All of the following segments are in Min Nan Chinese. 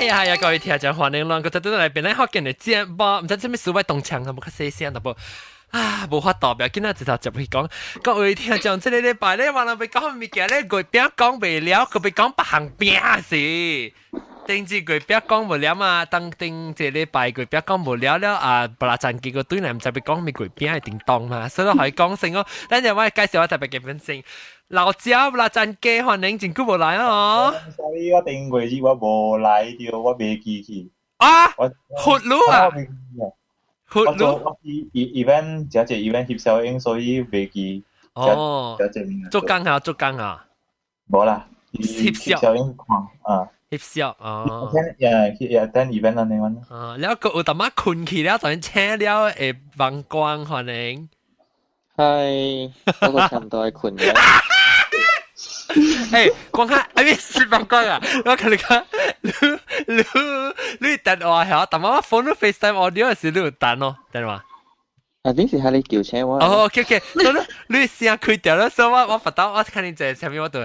係啊係啊，各位聽眾歡迎咱閣再轉來變咱福建的節目，毋知啥物事我動槍啊，無較細聲淡薄。啊，無法度，不要緊啊，直頭接去講。各位聽眾，這個禮拜咧，我人欲講物件咧，月餅講袂了，閣欲講別項餅是。頂次月餅講無了嘛，當頂這禮拜月餅講無了了啊，不啦陣結果對來毋知欲講咩月餅的叮當嘛，所以可以講先哦。等陣我介紹我特別嘉賓先，老焦不啦陣機歡迎真久無來哦。 Sorry，我頂月日我無來著，我袂記去。啊，佛魯啊，佛魯。我 event 這隻 event 翕相影，所以袂記。哦，做工啊，做工啊。無啦，翕相影看啊。翕相哦。也也等 event 按呢款。啊，了閣有淡仔睏去了，突然醒了會放光歡迎。係，我個差唔多愛睏嘅。誒，講下，哎咩是放光啊？我跟你講，你你你電話嚇，但我 phone FaceTime audio 時你有等哦，電話。啊，你是喺你叫請我？哦，OK OK，所以你聲開掉了，所以我我發到我看你在前面我就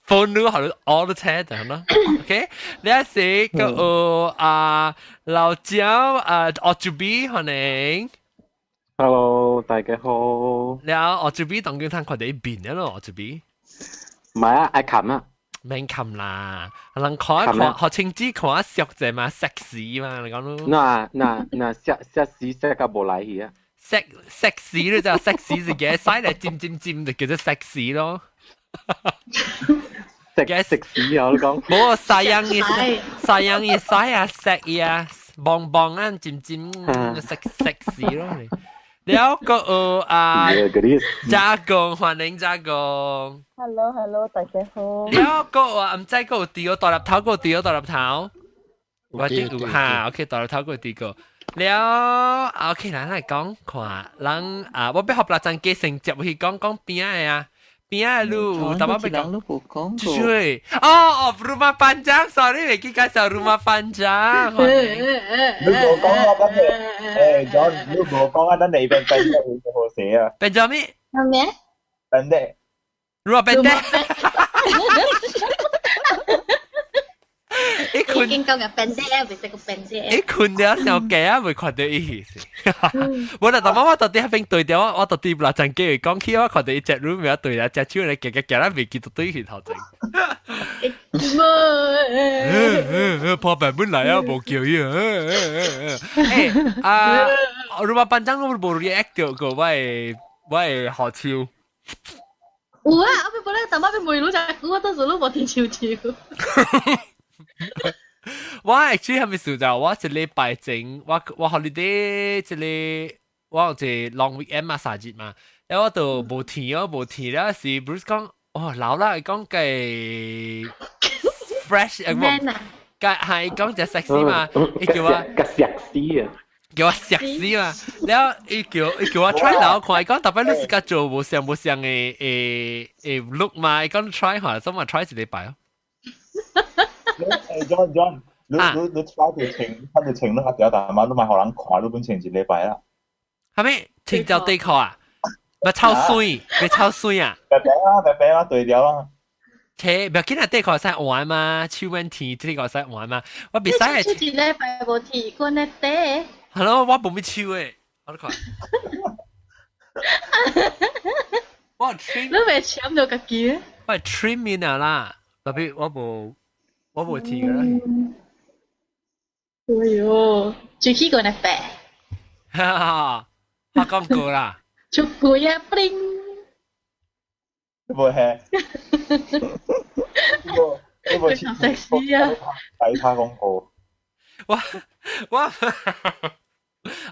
phone 你好我都聽到咯，OK，你是個啊老焦啊，阿朱比歡迎。 Hello，大家好。了，阿朱比當今睇看到一邊了咯，阿朱比。唔係啊，愛冚啊。免冚啦，人看一看，學清子看熟者嘛，sexy 嘛，你講咯。那那那 sexy 錫到無來去啊。 Sexy 你就 sexy 是嘅，使嚟尖尖尖就叫做 sexy 咯。食食屎啊！我講。冇 sayang 伊 sayang 伊使啊，錫伊啊，棒棒啊，尖尖食 sexy 咯。了個啊，加工歡迎加工。 Hello Hello，大家好。了個啊，毋知個有佇個大粒頭，個佇個大粒頭。我頂有哈，OK，大粒頭個佇個。了，OK，咱來講看，咱啊，我欲予別陣加先接去講講餅的啊。餅的路，淡仔欲講。對，哦哦，rumah panjang，sorry，袂記介紹 rumah panjang。你無講啊，等你，誒，John，你無講啊，等你變變得會好寫啊。變做咩？咩？變得。 rumah pendek。伊已經講嘅 pendek 咧，袂使個 pendek。伊睏了上假啊，袂看著伊是。我啦，但我到底彼邊對調，我我到底不啦陣機會講起，我看著伊隻 room 名對啦，隻手咧夾夾夾啦，袂記得對去頭前。破病本來啊，無叫伊。欸啊，rumah panjang 我無 react 著過，我的學手。有啊，我欲本來淡仔欲問你隻，我當時你無聽手手。我 actually 係咪事就我一禮拜前，我我 holiday 一個我有一個 long weekend 嘛，三日嘛，然後我就無天哦，無天了是 Bruce 講，哦老啦，講計 fresh 誒，計係講隻 sexy 嘛，伊叫我個 sexy 啊，叫我 sexy 嘛，然後伊叫我 try 老看，伊講特別你自家做無像無像的的的 look 嘛，伊講 try 下，所以我 try 一禮拜哦。誒，John John，你你你 try 條穿，睇條穿你較條大媽，你咪予人看你本穿一禮拜啦。係咪穿條底褲啊？咪臭水，咪臭水啊！白白啊，白白啊，對調啊。切，不要緊啊，底褲使換嘛，手免天，底褲使換嘛。我袂使。手一禮拜無剃過呢底。係咯，我無咩手誒，我咧看。我 trim。你袂簽到家己？我 trim 面啊啦，特別我無。我無剃㗎啦。哎喲，最起過呢白。哈哈，發廣告啦。出軌啊，bling。無係。無，你無食屎啊！睇他廣告。我我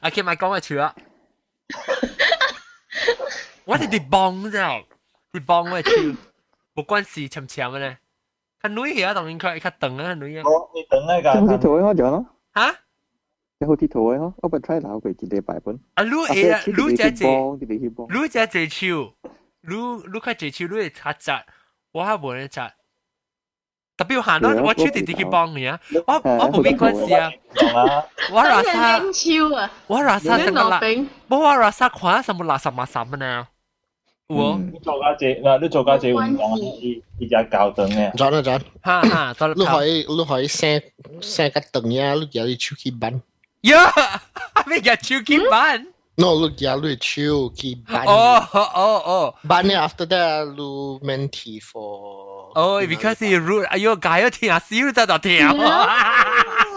阿 K 咪講我笑啊！我哋啲幫啫，啲幫我笑，無關事，沉沉嘅咧。較女啊，當然佢較長啊，女啊。我你長啊個。好鐵圖的我就咯。嚇？你好鐵圖的嗬，我捌 try 老過一禮拜本。啊，你會啊，你只濟，你只濟手，你你較濟手，你會較窄，我較無呢窄。特別行到我手直直去幫你啊，我我無咩關係啊。我 rasa 我 rasa 什麼啦？無我 rasa 看什麼垃圾垃圾呢？有哦。你做家姐，嗱，你做家姐運動，伊伊只教長嘅。轉啊轉，哈哈，你可以生生個長呀，你舉你手去扳。呀，咩叫手去扳？ No，你舉你手去扳。哦哦哦，扳呢，after that 你免提 for。哦，because 是 root，哎喲，解咗聽，少就就聽。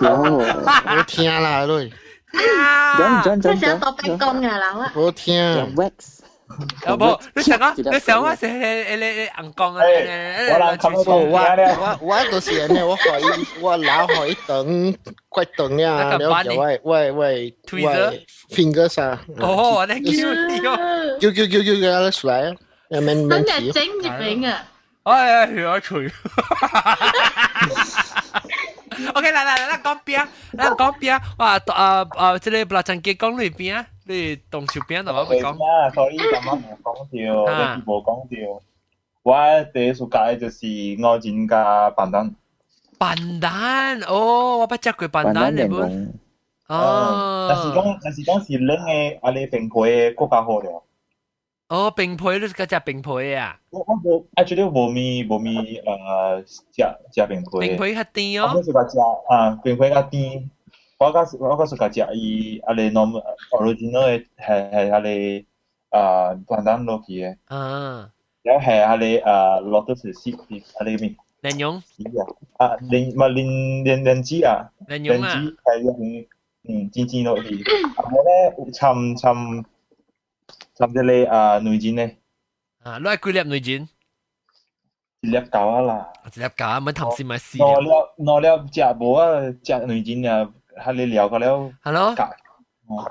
我聽啦，你。轉轉轉。即係特別講啊啦，我聽。 wax。有冇？你想啊？你想我是你你紅講啊？我我我就是按呢，我可以我老可以等怪等呀，了解我我我我 fingers 啊。哦，你叫叫叫叫叫叫出來啊！免免提。真係整月餅啊！哎呀，血除。OK，來來來，咱講餅，咱講餅。哇，啊啊，這个布拉張傑講你餅，你動手餅就我會講。啊，所以咁啱無講到，你無講到。我第一次食就是五仁加板蛋。板蛋，哦，我捌食過板蛋的本。哦。但是講是冷的，啊你冰皮的更加好了。哦，冰皮你是食冰皮啊？我我無，actually 無咪無咪食食冰皮。冰皮較甜哦。我是較食啊，冰皮較甜。我較是較食伊啊個 normal original 的係係啊個啊板蛋落去的。啊。然後係啊個啊 lotus seed 啊個咩？蓮蓉。啊，蓮嘛蓮蓮蓮子啊。蓮蓉啊。蓮子係用嗯煎煎落去，啊無咧有摻摻。摻這個啊內仁咧，啊，你愛幾粒內仁？一粒夠啊啦。一粒夠啊，唔頭先咪四粒。兩粒兩粒食無啊，食內仁啊，彼个料個了。係咯。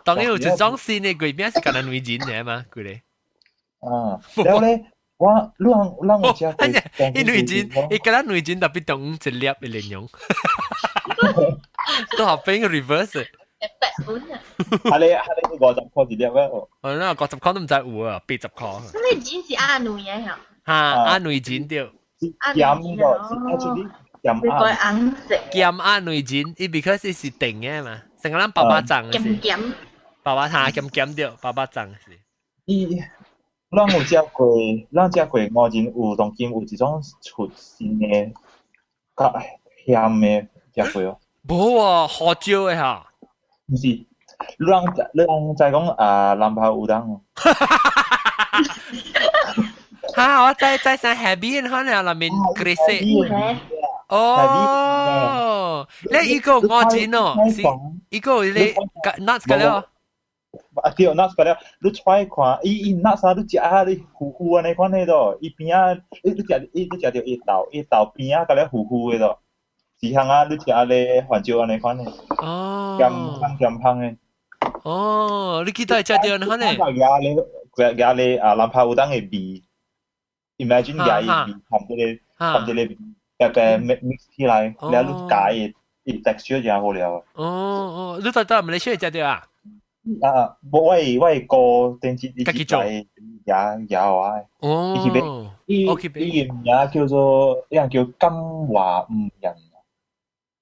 當然有一種新的月餅是干焦內仁的嘛，幾个。啊，然後咧，我你人咱有食過。伊內仁，伊干焦內仁特別當一粒的蓮蓉，都後邊 reverse。白本啊！係你係你50塊一粒啊？哦，那50塊都毋知有啊，80塊。那你錢是阿內嘅嚇？哈，阿內仁對。鹹個，是鹹紅色。鹹阿內仁，伊 because 伊是甜的嘛，成個咱爸爸粽是。鹹鹹。爸爸他鹹鹹對，爸爸粽是。伊，咱有食過，咱食過五仁有當今有一種出新的，較鹹的食過哦。無啊，胡椒的哈。毋是，你人你人知講啊，南泡烏冬哦。哈，我知知啥 happy 可能內面 grease。哦，你伊個五仁哦，是伊個你 nuts 個了。啊對，nuts 個了，你揣看，伊伊 nuts 啊，你食啊，你糊糊按呢款的咯，伊邊仔，你你食伊你食著伊豆，伊豆邊仔個了糊糊的咯。是向啊，你食啊咧番椒按呢款的。哦。鹹香鹹香的。哦，你記得食著呢款的。夾咧夾咧啊，南泡烏冬的味，imagine 夾伊味，含這個含這個白白 mix 起來，了你加伊伊 texture 就好了。哦哦，你在在馬來西亞食著啊？啊，無我我哥頂次一直在也也我的。哦。伊去買，伊伊個名叫做，伊個叫金華五仁。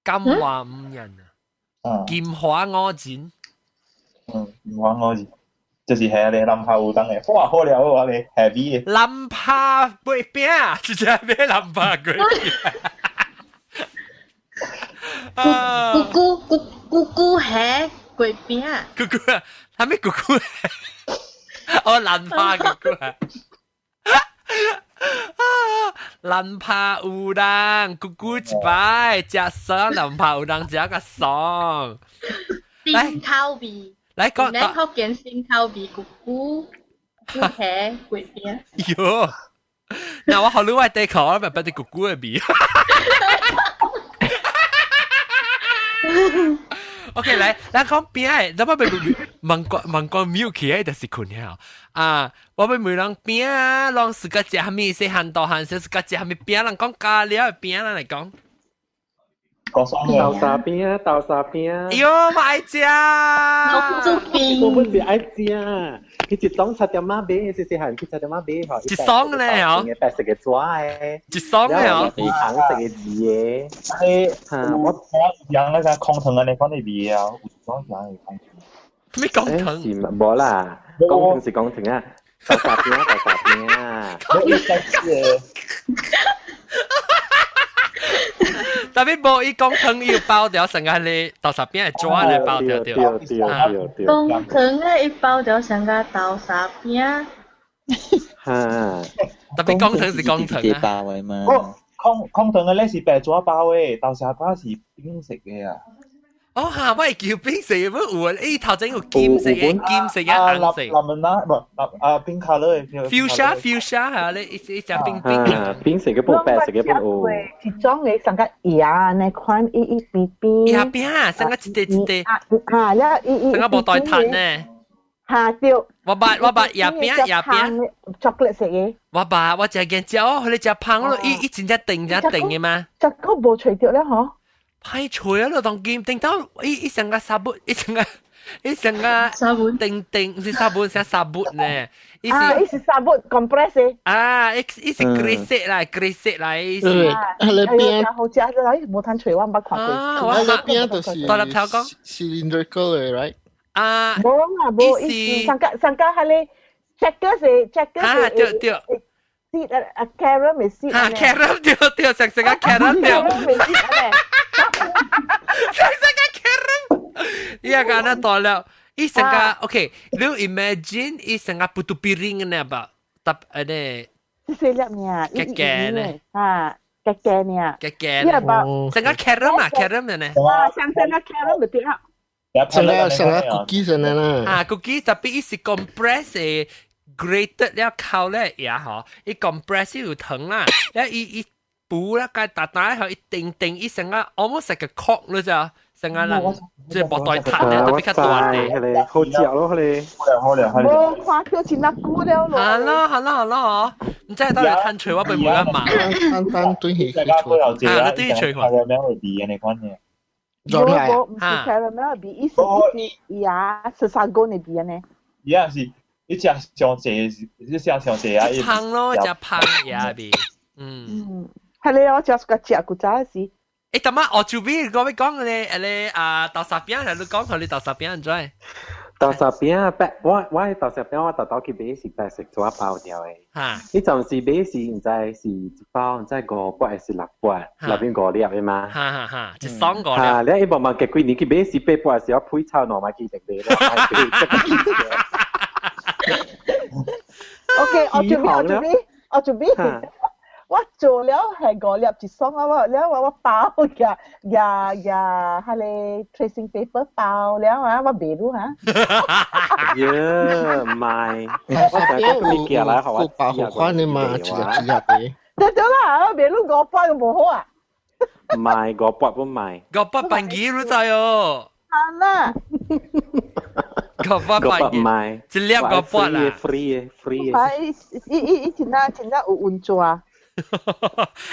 金華五仁啊！金華五仁。嗯，金華五仁，就是係你南泡烏冬的，哇好了我咧 happy 的。南泡月餅，直接買南泡月餅。姑姑姑姑姑蝦月餅。姑姑啊，係咩姑姑？哦，南泡姑姑啊。南泡烏冬，咕咕一擺，食爽南泡烏冬食較爽。新口味，來講，咱福建新口味咕咕咕蝦月餅。喲，那我好你我地口，我咪捌啲咕咕的味。OK，來，咱講餅的，咱欲問問問講 mute 起來就是困了啊！我欲問人餅，攏是個食啥物？細漢大漢時是個食啥物餅？人講加料的餅，咱來講。豆沙餅，豆沙餅。哎喲，嘛愛食。老祖餅。我本是愛食，佢一種七點仔買，細細漢去七點仔買吼。一雙咧哦。白色嘅紙的。一雙咧哦。紅色嘅字的。誒，我養那個空糖按呢款的味啊，有一種養的空糖。咩講糖？是無啦，講糖是講糖啊。豆沙餅，豆沙餅。我一開始特別無伊講糖伊有包掉，成個你豆沙餅會紙來包掉對對對對。講糖的伊包掉成個豆沙餅。哈。特別講糖是講糖啊。包的嘛。哦，空空糖的咧是白紙包的，豆沙餅是冰色的啊。哦哈，我會叫冰色的，不有啊？伊頭前有金色的、金色的、紅色。藍門啊，不，啊冰卡樂的。 Fuchsia fuchsia 嚇，你一一隻冰冰。冰色嘅布，白色嘅布。一種的上個牙那款，一一邊邊。牙餅，上個一塊一塊。啊，了伊伊。上個無袋攤呢。嚇對。我捌我捌牙餅牙餅。 chocolate 色的。我捌我食見食哦，佢哋食芳咯，伊伊真正定正定的嘛。這個無揣著了嗬。歹揣啊！咯，當今定到伊伊成個沙布，伊成個伊成個沙布定定，毋是沙布，是沙布呢。伊是伊是沙布 compress 的。啊，伊伊是橘色來，橘色來。伊是。啊，你邊好食啦，無通揣我毋捌看過。啊，你邊就是大粒頭講 cylindrical 的，right？啊，無啊，無，伊是上個上個彼個 checker 是 checker 啊，對對。 seed 啊啊 carom 的 seed 啊，carom 對對，食食個 carom 對。食食個 carom，伊個安那大了，伊成個 OK，你 imagine 伊成個 putu piring 呢吧？搭安呢？細粒呢？嘅嘅呢？啊，嘅嘅呢？嘅嘅呢？成個 carom 啊，carom 呢？啊，像成個 carom 就對啦。成個成個 cookie 成啦。啊，cookie 特別伊是 compress 的 grated 了口咧也嗬，伊 compress 有糖啦，了伊伊補啦，個大大嗬，伊定定伊成個 almost like a cork 咯咋，成個人即係薄袋撻咧，特別較大嘅。好食咯，佢好了好了好了。無看到真久了咯。好咯好咯好咯，唔知到底趁揣我被冇得買。單單對起大家都有這啊，對揣看。caramel 味的款嘅。無無，毋是 caramel 味，伊是伊是呀，是三公的味呢。伊也是。你食上濟，你食上濟啊！芳咯，食芳也味。嗯。嗯，係咧，我食個食古早時。誒，但係我就比我要講咧，咧啊豆沙餅，你講佢你豆沙餅唔知？豆沙餅白，我我豆沙餅我豆豆去買是白色紙包掉的。嚇！你暫時買是毋知是一包，毋知五塊還是六塊，內邊五粒的嘛。哈哈哈，一雙五粒。嚇！你一望望幾年去買是八塊，是我配臭兩買去食買咯。 OK，我準備，我準備，我準備。我做了係五粒一雙啊！我了我我包嘅呀呀，係咧 tracing paper 包了啊！我賣汝嚇。耶，唔係，我大家都未寄來，好啊。包好款的嘛，一粒一粒的。對對啦，我賣汝五百又無好啊。唔係五百不賣。五百半幾你知哦。好啦。五百半賣，一粒五百啦。 free free。係，伊伊伊真正真正有運作。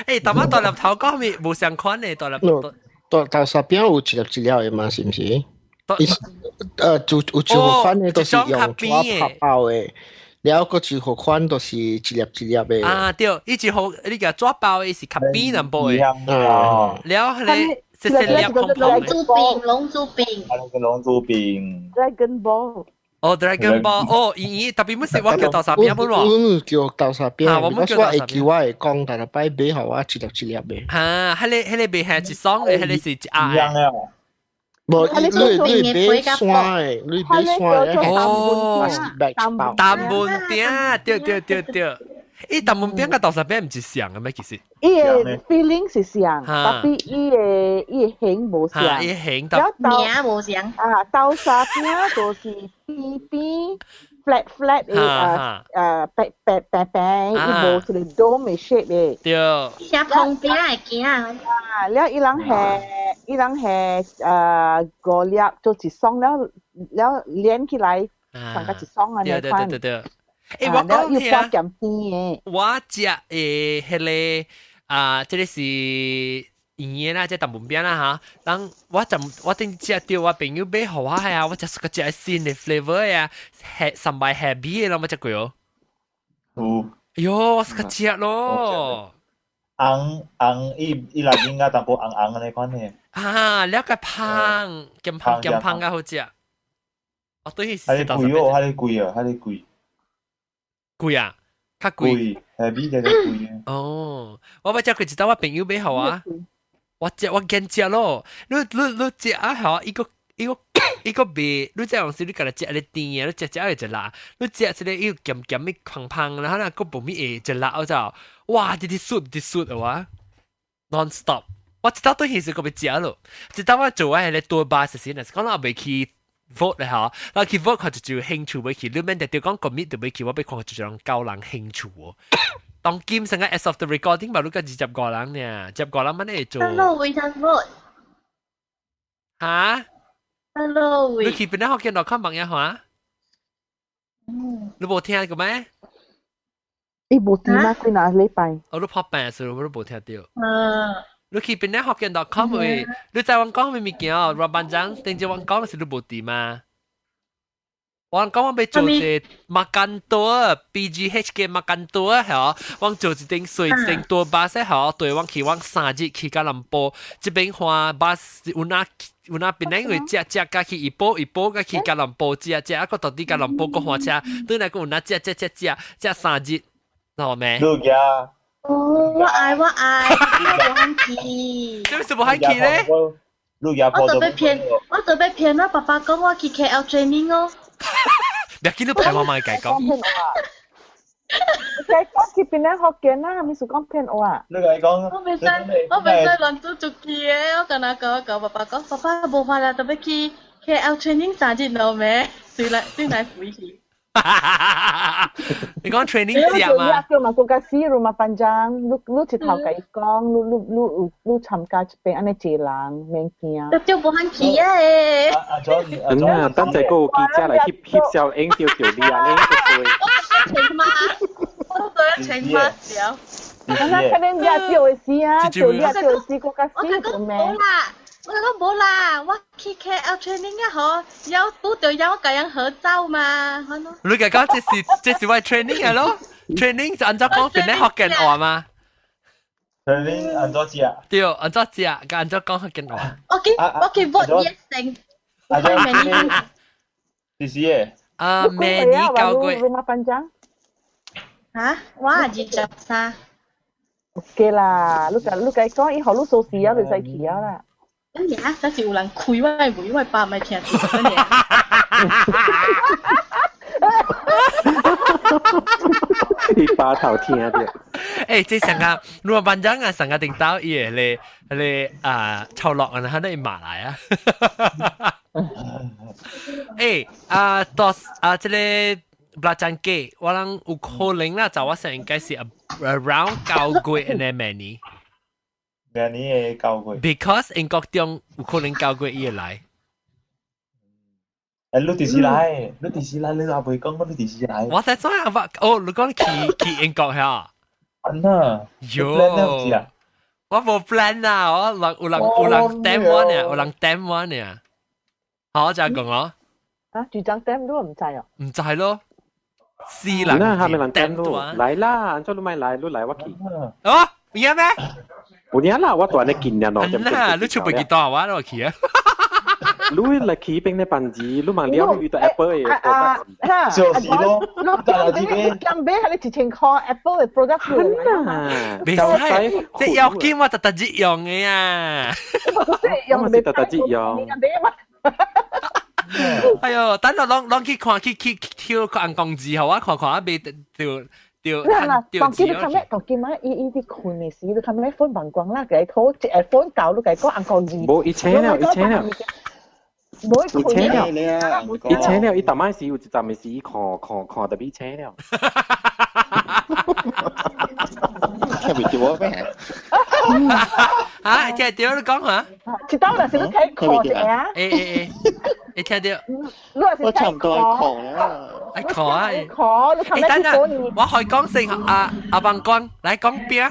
誒，大媽大粒頭講咪無相款的，大粒。大豆沙餅有一粒一粒的嘛，是毋是？伊就有一個款的都是用紙拍包的，了閣一個款都是一粒一粒的。啊對，伊一號你個紙包的是較扁淡薄的。哦。了彼個細細粒蓬蓬的。龍珠餅，龍珠餅。啊，那個龍珠餅。 Dragon Ball。哦，Dragon Ball，哦，咦咦，特別乜事我叫豆沙餅不咯？我們叫豆沙餅，啊，我們叫豆沙餅。我會記我會講，但係擺買予我一粒一粒的。啊，彼個彼個袂係一雙的，彼個是一盒的。無，你你買山的，你買山的。哦，包。蛋門餅，對對對對。伊蛋門餅佮豆沙餅毋是像的咩？其實。伊的 feeling 是像，但是伊的伊的形無像。伊形，名無像。啊，豆沙餅就是扁扁 flat flat 的，白白白白，伊無一個 dome 的 shape 的。對。像膨餅的羹。啊，了伊人係伊人係五粒做一雙了了連起來，成個一雙按呢款。對對對對。誒，我講聽，我食誒，彼個啊，這个是圓的啦，這蛋門餅啦嚇。人我就我頂食著我朋友買予我的啊，我食個食新的 flavor 啊，係三擺 happy 的咯，我食過哦。有。哎喲，我是個食咯。紅紅伊伊內面啊，淡薄紅紅的款的。啊，了個芳，鹹芳鹹芳較好食。哦，對，係貴哦，係貴啊，係貴。貴啊，較貴。貴，係比較貴。哦，我捌食過一道，我朋友買予我，我食我驚食咯。你食啊吼，伊個賣，你這樣時你家己食咧甜的，你食食會一辣，你食這個伊鹹鹹的芳芳，然後那個無咪會一辣，我就哇，直直啜直啜的哇，non stop。我一道對現時個欲食咯，一道我做我係咧多巴時，若是講我未去 vote 咧吼，我去 vote 看就有興趣欲去，你免特著講 commit 就欲去，我欲看就人夠人興趣哦。當今成個 as of the recording 嘛，你個25人呢，25人乜你做？ Hello，為啥 vote？嚇？ Hello，你去邊個學見到看網頁話？你無聽過咩？伊無聽嗎？幾若禮拜？我都拍病時，我都無聽到。嗯。你去邊個學見到看未？你知我講咩物件哦？羅班長，頂次我講是你無佇嗎？我講我欲做一個 makan tour，PGH 嘅 makan tour 係我做一頂細一頂多巴士係對我去我3日去吉隆坡，這邊換巴士有哪有哪邊因為食食甲去怡保怡保甲去吉隆坡食食，啊個到底吉隆坡閣換車，轉來閣有哪食食食食食三日，知咩？你家。哦，我愛我愛，我無肯去。做咩事無肯去咧？我就被騙，我就被騙我爸爸講我去 KL training 哦。別見到排我媽計講。你講去邊咧學見啦，咪是講騙我啊？你計講。我袂使亂做出去的，我跟他講，我爸爸講，爸爸無法啦，特別去 KL training 3日咯咩？對來對來回去。你講 training 食嘛？叫嘛國家死 rumah panjang，你你一頭共伊講，你你你有你參加一邊按呢濟人免驚。就無肯去啊！阿 John，阿嗯啊，等陣個記者來翕翕小影到條你啊，你個對。我請媽，我都要請媽了。我那肯定也叫的死啊，叫也叫的死，國家死做咩？冇啦，我講冇啦，我去 KL training 啊，嗬，有拄著有我共人合照嘛，你講這是我 training 嘅咯，training 就按怎講變咧福建話嘛？training 按怎食？對，按怎食，佮按怎講福建話？我去 vote yes 先。阿張，是是嘅。啊，明年9月。 Rumah panjang？嚇，我23。 OK 啦，你共伊講，伊予你鎖匙啊，就使去啊啦。咁呀，這是有人開我的門，我爸咪聽到真嘅。你爸頭聽到。欸，這上個羅班長啊，上個頂到伊個咧咧啊，臭落啊，他那馬來啊。欸，啊，到啊，這個 belacan 雞，我諗有可能啦，就我想應該是 around 9月的明年。明年的9月。 Because 英國中有可能九月伊會來。欸，你幾時來？你幾時來？你也未講，你幾時來？我在怎樣？我哦，你講去英國遐？安那？喲，我無 plan 啊！我人有人有人點我呢，有人點我呢。好，我就講咯。啊，住長點你唔知哦？唔知咯。死人那係咪人點你？來啦，按怎你莫來，你來我去。哦，有影咩？有影啦，我蹛咧近年咯。那你出不記得我落去啊？你來去邊咧辦事，你問了你遇到 Apple 的 product，就是咯。你減買係你1000塊 Apple 的 product 啊！袂使，這要緊我特特日用的啊！我是特特日用。哎喲，等下攏攏去看去去跳看公字，予我看看啊，袂掉掉掉當機你看咩？當機嘛，伊伊佇睏的時，你看咩 phone 放光啦，共伊討一個 phone 到，你共伊講紅光字。無，伊請了，伊請了。無伊請了，伊請了，伊逐擺時有一陣的時，伊看看看特別請了。聽袂著我咩？啊，聽著你講嚇？一道若是你睇看一下。欸欸欸，會聽著。我差唔多愛看啦。愛看啊！看，你看咩等我可以講先，阿阿邦講，來講餅。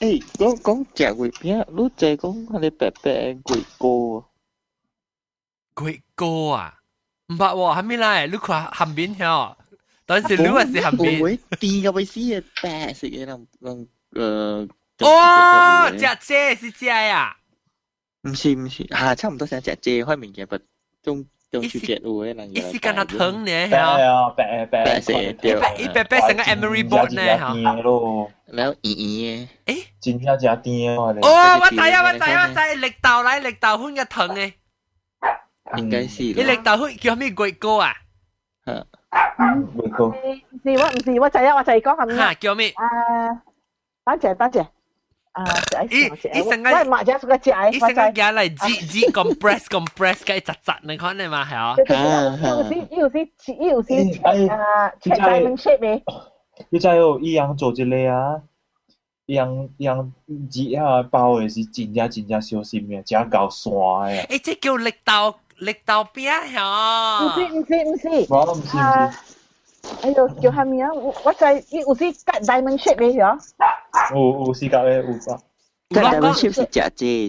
欸，講講食月餅，你知講彼个白白的月糕？月糕啊？毋捌喎，啥物來？你看餡面遐，但是你也是餡面。有甜到欲死的白色的人人哦，食這是這呀？毋是毋是，啊，差毋多像食這款物件，不種中秋節有的人伊是敢若糖呢，白啊，白白白色對，伊白白成個 emery board 呢，嚇。咯，然後圓圓的，誒，真正誠甜哦！哦，我知啊，我知我知，綠豆來綠豆粉嘅糖的，應該是。伊綠豆粉叫咩月糕啊？嚇，月糕。唔是我唔是我知啊，我就係講係咩？嚇，叫咩？啊，等陣等陣。啊！伊伊成個我買隻個食，伊成個夾來擠擠 compress compress 嘅一扎扎，你看你嘛係啊？有時有時有時啊，切 diamond shape 的。你知哦，伊人做這個啊，伊人伊人熱啊包的是真正真正小心的，誠夠散的。欸，這叫綠豆綠豆餅嚇？唔是唔是唔是，我唔是唔是。哎喲，叫啥名？我我知伊有時割 diamond shape 的嗬。有有四角的有吧？割 diamond shape 是食這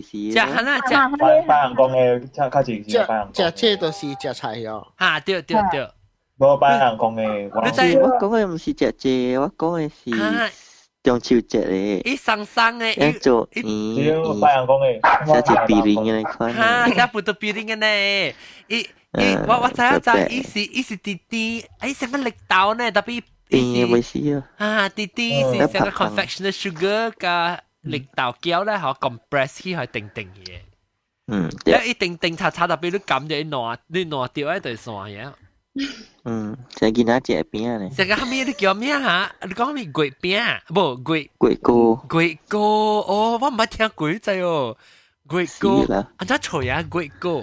是。食哈啦食。白白人講的，較較正是白人。食這就是食菜哦。哈，對對對。無白人講的，你知我講的毋是食這，我講的是中秋節的。伊送送的，伊做對，白人講的，食一比零的款。哈，食葡萄比零的呢？伊伊我我知我知，伊是伊是甜甜，伊成個綠豆呢，特別。甜的袂死啊！啊，甜甜是成個 confectioner sugar 加綠豆膠咧，嗬 compress 起去定定嘅。對。一定定擦擦特別你撳就一爛，你爛掉喺度散嘅。嗯，成囡仔食餅咧。這個蝦米你叫咩嚇？你講咩月餅？無月月糕。月糕哦，我毋捌聽過這哦。月糕，按怎揣啊？月糕，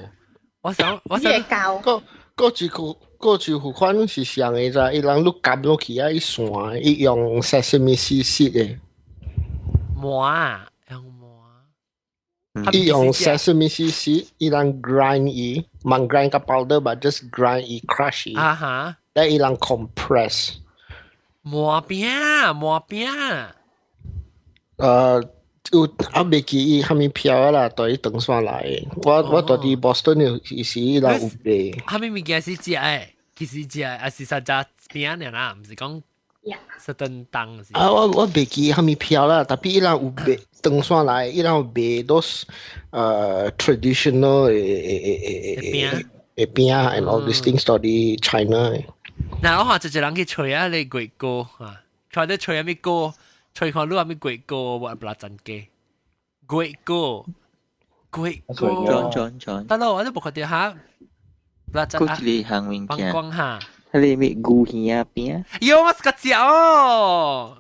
我想我想。月糕。個個字個個字付款是上的咋？伊人你撳落去啊，伊散，伊用 sesame seed 的。磨啊，用磨。伊用 sesame seed，伊人 grind 伊，毋 grind 個 powder，but just grind 伊 crush 伊。啊哈。咧伊人 compress。磨餅，磨餅。有啊，袂記伊蝦米票啦，對伊長線來。我我住佇 Boston 的時，伊人有賣。蝦米物件是食的？其實食的，還是實食餅爾啦，毋是講實頓當是。啊，我我袂記蝦米票啦，tapi 伊人有賣長線來，伊人有賣 those traditional 的的的的餅 and all these things 到佇 China。嗱，我看一個人去揣啊，你月糕啊，揣得揣啥物糕？揣看你啥物月糕，我不啦真嘅。月糕，月糕。轉轉轉。得咯，我都無看到哈。不啦真啊。閣一個項物件。講下。彼个咩牛耳仔餅？喲，我是個食哦。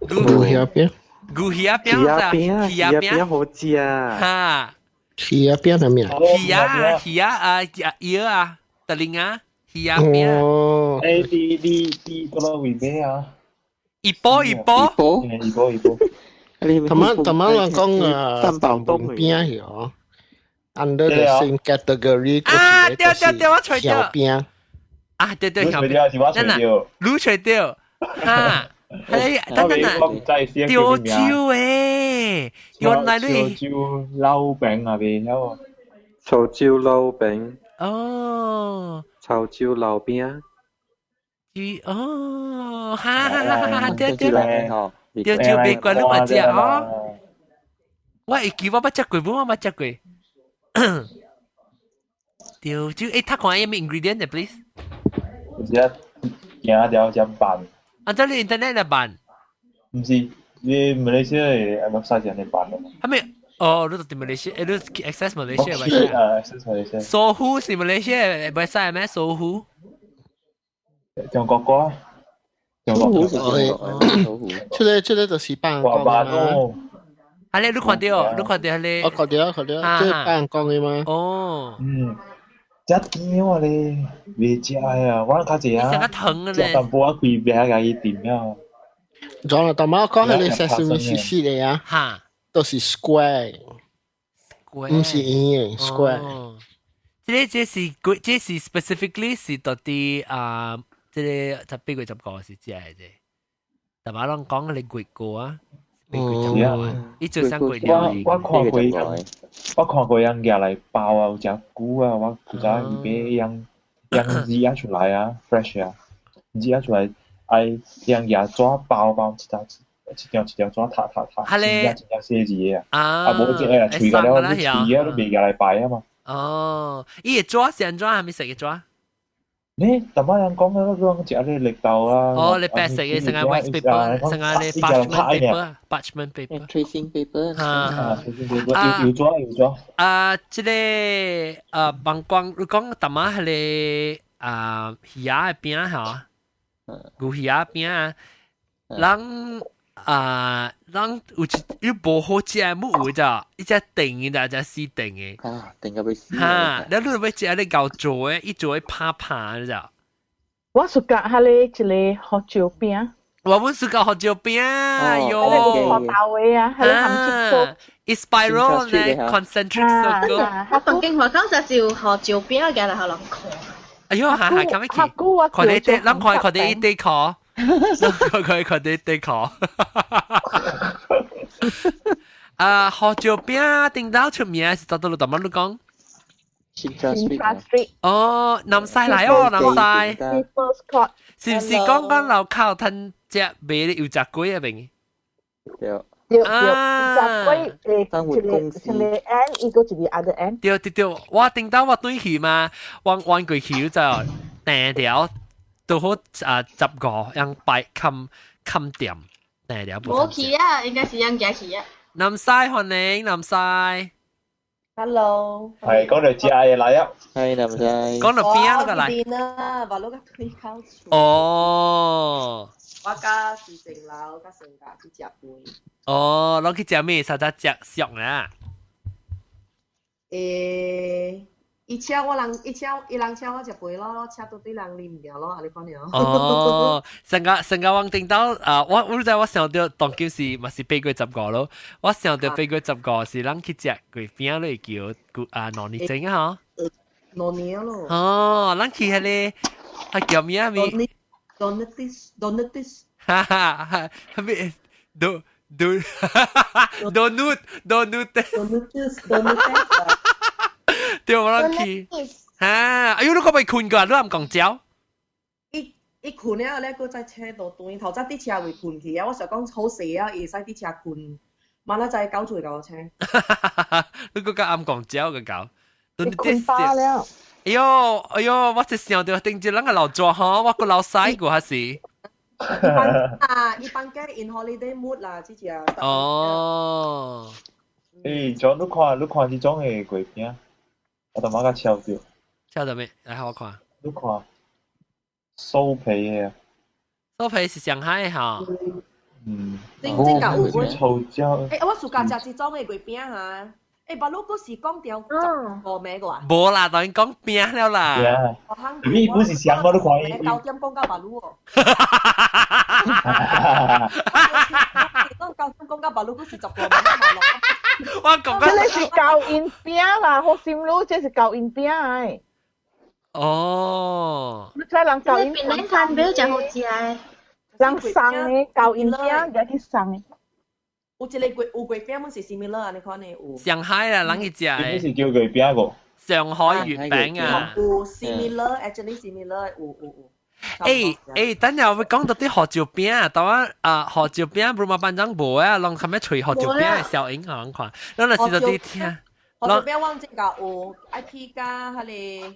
牛耳仔餅。牛耳仔餅耳仔餅，耳仔餅好食。哈。耳仔餅係咩啊？耳仔耳仔啊，耳啊，特靈啊，耳仔餅。哦。欸，你你你嗰個位咩啊？一波一波。一波一波。頭晚頭晚我講啊，蛋包餅係哦，under the same category 啊，對對對，我揣到。餅。啊，對對，曉餅，是我揣到。你揣到，哈，哎，等等啊，潮州誒，原來你潮州撈餅啊，邊有。潮州撈餅。哦。潮州撈餅。哦，哈哈哈哈！對對對，潮州別怪你嘛食哦。我會記我捌食過，無我捌食過。潮州，欸，他看有咩 ingredient 的，please？有只行條只辦。啊，這你 internet 來辦？毋是，你馬來西亞的 website 是按呢辦的。係咪？哦，你佇馬來西亞，你 access 馬來西亞 website？啊，access 馬來西亞。搜狐是馬來西亞 website 咩？搜狐？中國歌。中國歌。這個這個就是辦講的嘛。啊，你你看到？你看到你？我看到，看到，這個辦講的嗎？哦。嗯。食甜我咧，袂食啊！我較濟啊，食較糖咧，食淡薄仔規餅共伊甜啊。仲有，但係我講彼個 sesame seed 的啊，哈，都是 square，毋是圓的 square。這個這是這是 specifically 是到底啊，這個18月15是食的這。但係攏講彼個月糕啊，8月15啊，伊做啥月我我看過，我看過人舉來包啊，有誠久啊，我古早伊買樣樣熱啊出來啊，fresh 啊，熱啊出來，愛樣舉紙包包一張一張一張紙塔塔塔，真正真正細緻的啊，啊無這個喙個了，你喙啊都袂舉來擺啊嘛。哦，伊個紙是按怎？係咪色个紙？你淡薄人講嘅，講食你綠豆啊。哦，你白色嘅，成個 wax paper，成個你 parchment paper，parchment paper。 Tracing paper。啊，有紙有紙。啊，這個啊，網光，你講淡薄彼個啊魚仔的餅嚇，牛魚仔餅啊，人啊，人有一有無好食的物有咋，一隻定的，一隻死定的。啊，定個欲死。哈，你你欲食你𠢕做的，伊做的拍拍的咋？我 suka 彼個一個胡椒餅。我本 suka 胡椒餅，哎喲。胡豆的啊，彼個含青醋。伊 spiral 咧，concentric circle。我房間外口就是有胡椒餅嘅，來予人看。哎喲，係係咁樣去。看你啲，諗看看你啲殼。佢佢啲啲殼。啊，胡椒餅頂到出名是到到度乜你講？ Simtra Street。哦，南西來哦，南西。是唔是講講樓口吞隻賣的油炸粿啊邊？對。對對，炸粿誒，一個一個 end，一個一個 other end。對對對，我頂到我對去嘛，我彎過去就訂條都好啊15樣擺冚冚店訂條。冇去啊，應該是人家去啊。南西歡迎南西。 Hello，係講到食嘅來啊，係南西。講到邊啊？個來。邊啊，話攞個推口哦。我佮時正樓，佮成家去食飯。哦，攏去食咩？啥只食熟啦？欸，伊請我人，伊請伊人請我食飯咯，請到對人啉掉咯，按呢款爾。哦，成個成個往頂到啊！我知我想著當今是嘛是8月15咯，我想著8月15是咱去食月餅咧，叫啊農年整啊嗬。農年咯。哦，咱去彼個，啊叫咩啊名？Donuts Donuts。哈哈哈，咩？Do do donut donut。 Donuts donuts。對我咱去。哈！哎喲，你閣未睏過，你毋講招？伊伊睏了咧，閣再車到轉，頭早佇車位睏去啊！我想講好勢啊，伊會使佇車睏，馬仔再九歲共我車。你閣較暗講招個搞？你睏飽了。哎喲，哎喲，我一想著頂一人個老大吼，我閣老細過還是？一般啊，一般嘅 in holiday mood 啦，這隻。哦。誒，像你看，你看這種的月餅，我淡薄仔超著。超著咩？來我看。你看，酥皮的。酥皮是上海的哈。嗯。真真夠有臭椒。欸，我 suka 食這種的月餅哈。欸，巴魯閣是講著15暝個啊？無啦，當然講餅了啦。你不是想我你看伊。 9點講到巴魯哦。講9點講到巴魯，閣是15暝。我講這個是膠印餅啦，好心滷，這是膠印餅哎。哦。你知人膠印餅奶餐餅真好食的。人送的膠印餅，也去送的。有一個月有月餅，阮是 similar 按呢款的有。上海啦，人去食的。是叫月餅個。上海月餅啊。有 similar，actually similar 有有有。欸欸，等下我講到啲胡椒餅啊，當我啊胡椒餅 Rumah Panjang 無啊，攏較咩吹胡椒餅的效應啊，看，咱若是到啲聽。胡椒餅我真夠有，愛去佮彼個，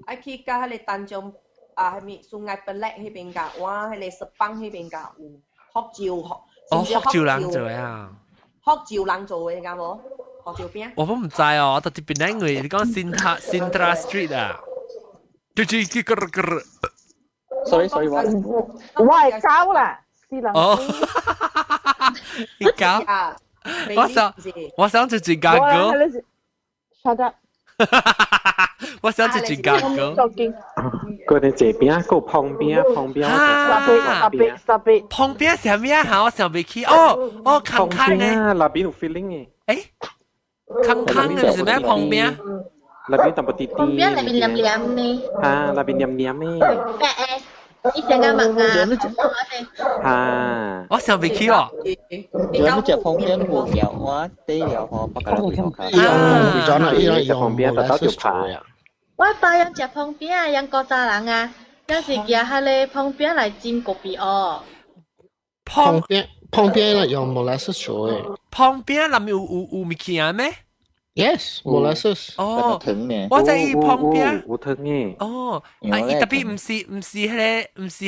愛去佮彼個丹江啊，彼物 Sungai Pelek 彼邊佮，我彼個 Sepang 彼邊佮有福州福。哦，福州人做啊！福州人做的，敢無？胡椒餅。我都毋知哦，我到這邊因為你講 Sinta Sintra Street 啊，就就就咯咯。 Sorry sorry，我我係狗啦，是人。哦，你狗？我想我想食一家哥。 Shut up！我想食一家哥。佢哋這邊個旁邊旁邊，特別特別旁邊是啥物啊？嚇，我想袂起。哦哦，空空的。那邊有 feeling 的。欸，空空的是咩旁邊？那邊淡薄啲啲。旁邊內面黏黏的。啊，那邊黏黏的。白的，伊成個物啊。啊，我想袂起哦。如果你食旁邊無料，我底料吼，不夠會好卡。伊伊食旁邊特到就怕呀。我爸用食旁邊啊，用古早人啊，有是舉彼個旁邊來煎咖啡哦。旁邊旁邊用 molasses 做的。旁邊內面有有有物件咩？ Yes, molasses。哦，我在伊旁邊。有糖嘅。哦，啊，伊特別毋是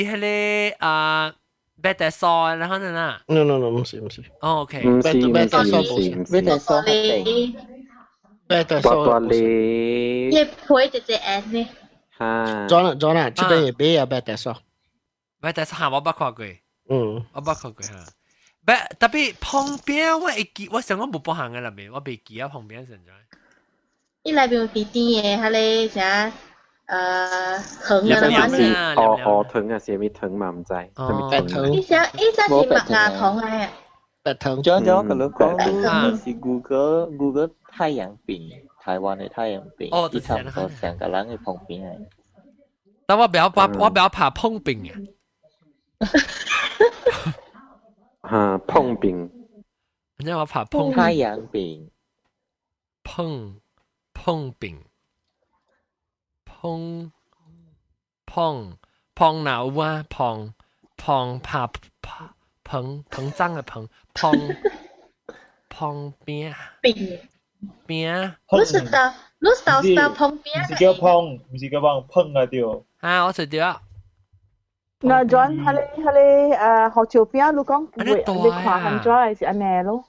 彼個啊，白豆沙然後呢啦。 No no no，毋是毋是。哦，OK。毋是白豆沙毋是，白豆沙係白豆沙。大粒。伊配一隻 S 呢？哈。 John John 啊，這邊會買啊白豆沙。白豆沙嚇我捌看過。我捌看過嚇。白特別旁邊我會記，我想講無包行嘅啦未，我袂記啊旁邊現在。伊內邊有甜甜的，彼个啥糖啊，那是學糖啊，是啥物糖嘛？毋知，啥物糖？伊只是麥芽糖來啊。白糖。張張佢講，是 Google Google 太陽餅，台灣的太陽餅，哦，伊差不多上個人的旁邊的。但我不要怕，我不要怕碰餅啊。哈，碰餅。你知我怕碰太陽餅，碰碰餅，碰碰碰腦啊，碰碰怕怕膨膨脹的膨碰碰餅餅餅。你是到你到到碰餅？毋是叫碰，毋是叫碰碰啊對。啊，我知對啊。嗱，John，彼個學照片，你講會你看很咗還是按呢咯？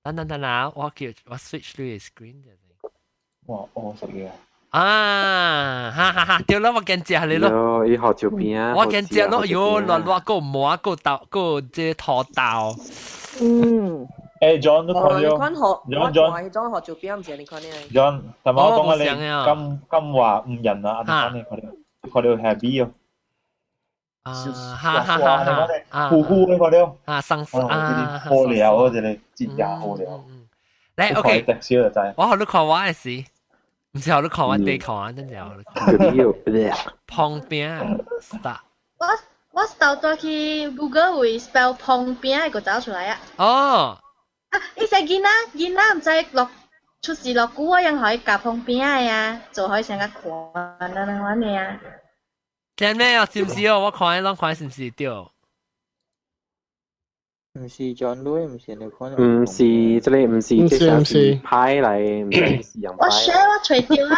等等等等，我叫我 switch 你 screen 就。哇，我食嘢。啊，哈哈哈！對啦，我見食你咯。伊學照片。我見食咯，喲，亂亂個磨個豆個這土豆。嗯。誒，John 都看到。你看學， John 我看迄種學照片，毋是你看呢？John，但我講你咁咁話唔人啊，你看你看到 happy 哦。啊，哈哈哈！哈，糊糊你看到？啊，生啊，好料啊，這個真正好料。來，OK，我予你看我的事，毋是予你看我地看啊，真正予你看。旁邊 start。我搜轉去 Google 會 spell 旁邊個走出來啊。哦。啊，伊說囡仔毋知落出世落久，我用予伊夾旁邊的啊，做予伊成個看啊，那款的啊。真咩啊？是毋是哦？我看攏看是毋是對？毋是 John Louis，毋是你看。毋是，這個毋是，這是派來，毋是用我 share 我揣著啊。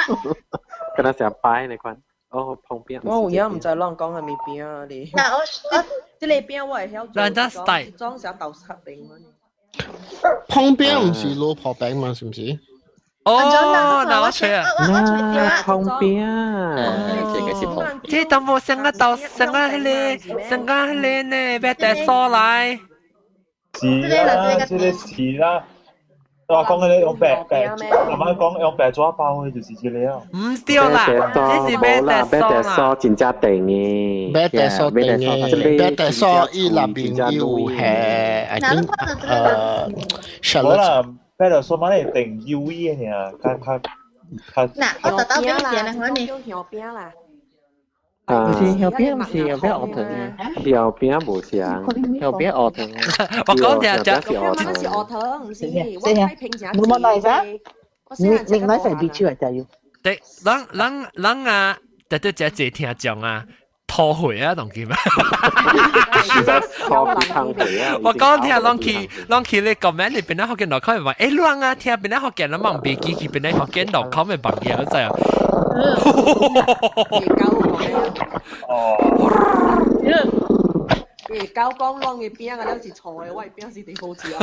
敢若是派那款，哦，旁邊。我有影毋知攏講啥物餅啊你。嗱我我這個餅我會曉做。咱 style。裝啥豆沙餅。旁邊毋是老婆餅嘛？是毋是？哦，嗱我揣啊，旁邊，這個是旁邊。這淡薄上個豆，上個彼個，上個彼個呢，別帶沙來。是啦，這個是啦。我講嘅你用白白，阿媽講用白紙包嘅就是這個啊。毋對啦，這是白白豆沙真正甜嘅，白豆沙甜嘅，白豆沙伊內邊有係，I think 好啦，白豆沙嘛係定 U V 嘅爾，較較較。嗱，我特登俾你咧，我你。叫香餅啦。毋是香餅，毋是香餅學糖嘅。香餅無像，香餅學糖。我講聽只，這是學糖，毋是。我睇平常。冇乜嚟噻。你你買成地區嚟就要。對，人人人啊，特特只只聽講啊，拖回啊，當記嘛。我講聽攏去你 comment 裏邊咧福建內口話，欸，亂啊，聽邊咧福建人嘛袂記去邊咧福建內口嘅朋友知啊。哦。伊狗講攏嘅餅啊，了是錯的，我的餅是佇好食。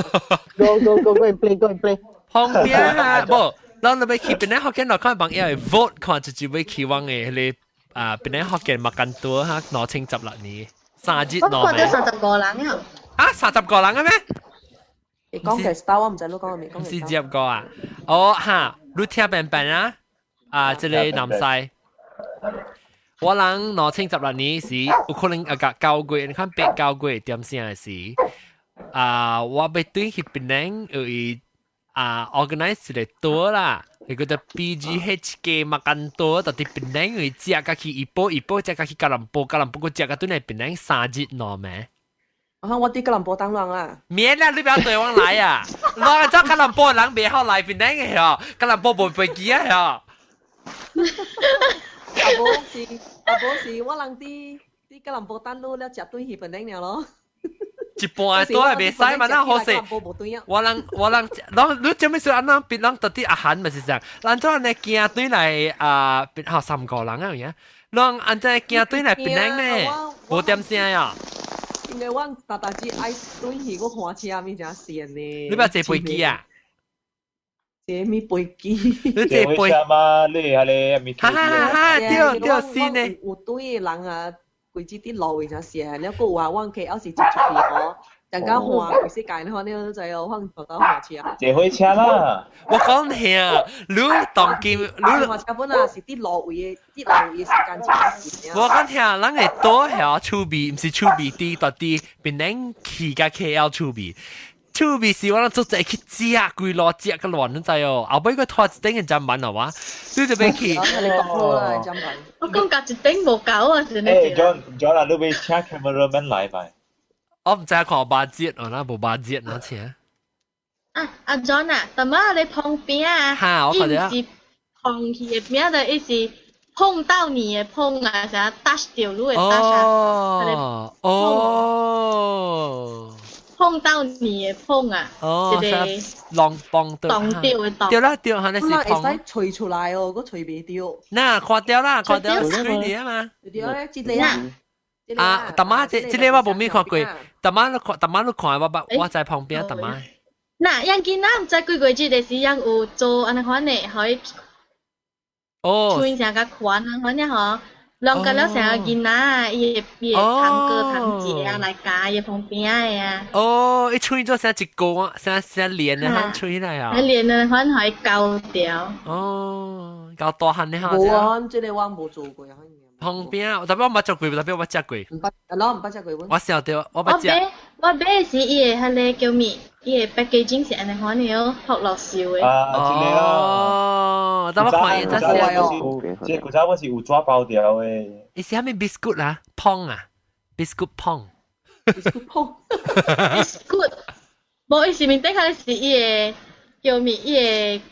Go go go go and play go and play。旁邊啊，無，咱若欲去檳城福建內口朋友會 vote 看一就欲去阮的彼个啊，檳城福建 makan 多哈，2016年3日我看到35人啊！啊，35人嘅咩？你講嘅 style 我毋知你講咩，毋是接過啊？哦哈，你聽平平啊？啊，這個南西。我人2016年時，有可能啊個9月，你看8、9月點聲的時，啊，我欲轉去檳城有伊啊 organize 一個 tour 啦，伊叫做 PGHK makan tour，到佇檳城會食甲去怡保，怡保食甲去吉隆坡，吉隆坡閣食甲轉來檳城3日2暝。啊！我佇吉隆坡等人啊。免啦，你不要對我來啊！我做吉隆坡人袂好來檳城的嗬，吉隆坡無飛機啊嗬。啊無是，啊無是，我人佇吉隆坡等路了，食轉去檳城爾咯。一半都係袂使嘛，咱好勢。我人我人，攏你做咩事？按咱別人到底阿韓咪是這樣，咱做按呢行對來啊，別好三個人啊，有影。攏按這行對來檳城呢，無點聲啊。因為我逐逐只愛對去，我看車物真跣呢。你捌坐飛機啊？坐咩飛機？你坐飛車嘛？你係你咪？哈哈哈！對對，是呢。有對的人啊，規只啲路位真跣，了閣有啊，阮 KL 是一出去哦，人家換規世界，你看你都知哦，換坐到換車。坐火車啦！我講聽，你當今你換車本啊是佇路位的，佇路位的時間真我講聽，咱會倒遐厝邊，毋是厝邊佇到佇檳城去甲 KL 厝邊。厝邊是我攏做者去食，規路食個亂，你知哦。後尾個拖一頂嘅砧板係嘛？你就欲去。你講好啦，砧板。我講夾一頂無夠啊，是呢。誒，John John 啊，你欲請 cameraman 來咪？我毋知看 budget 哦，那無 budget 那請。啊，阿 John 啊，淡仔你碰餅啊，哈，我看伊毋是碰去的餅的，伊是碰到你的碰啊，啥 touch 到你的 touch 啊。哦哦。碰到你的碰啊，哦，一個浪碰到，動掉的動。對啦對，係那是碰。會使吹出來哦，閣吹袂著。那看掉啦，看掉 screen 嚟啊嘛。對咧，這個啊。啊，大媽，這這個我無咪看過，大媽你看，大媽你看，我我在旁邊，大媽。那樣囡仔毋知幾個節的時，樣有做按呢款的，予伊吹成較寬啊款的吼。攏甲了成個囡仔啊，伊會堂哥堂姐啊來教伊旁邊的啊。哦，伊吹做成一個，成成連的，款吹來啊。連的款予伊鉤掉。哦，較大漢的哈。無啊，這個我無做過啊。旁邊，特別我捌食過，特別我捌食過。毋捌，啊，毋捌食過。我想著，我捌食。我買是伊的彼个叫咩？伊的 packaging 是按呢款的哦，朴樂燒的。啊，這個哦，等我看伊只是。這古早我是有紙包掉的。伊是啥物 biscuit 啦？碰啊，biscuit 碰。 biscuit 碰。 biscuit，無伊是面頂下是伊的叫咩？伊的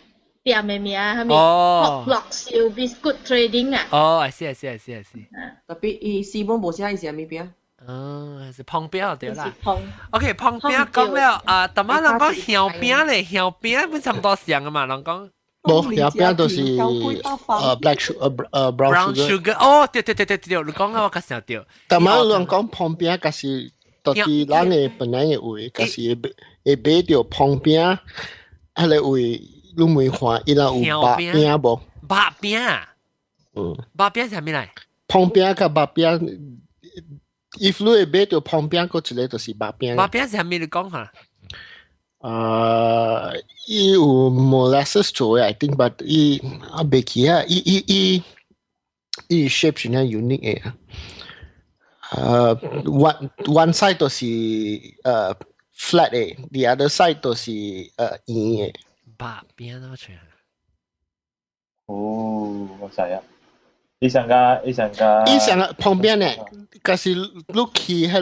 店的名，啥物？朴樂燒 biscuit trading 啊。哦，I see, I see, I see, I see。特別伊四本無寫伊是啥物餅？哦，是碰餅對啦。碰。 OK，碰餅講了啊，淡仔人講香餅咧，香餅本差不多像啊嘛，人講。無香餅都是black sugar brown sugar。哦，對對對對對，你講啊，我較想著。淡仔人講碰餅，可是到底咱的本來的位，可是會會買著碰餅，彼个位你問看伊人有肉餅無？肉餅。嗯。肉餅是啥物來？碰餅佮肉餅。if 你會買著碰餅，閣一个就是肉餅。肉餅是啥物？你講下。伊有 molasses 做的，I think，but 伊啊袂記啊，伊伊伊伊 shape 是較 unique 的。One side 就是flat 的，the other side 就是圓的。肉餅怎麼唱？哦，我知啊。伊上個，伊上個，伊上個旁邊呢，可是你去彼个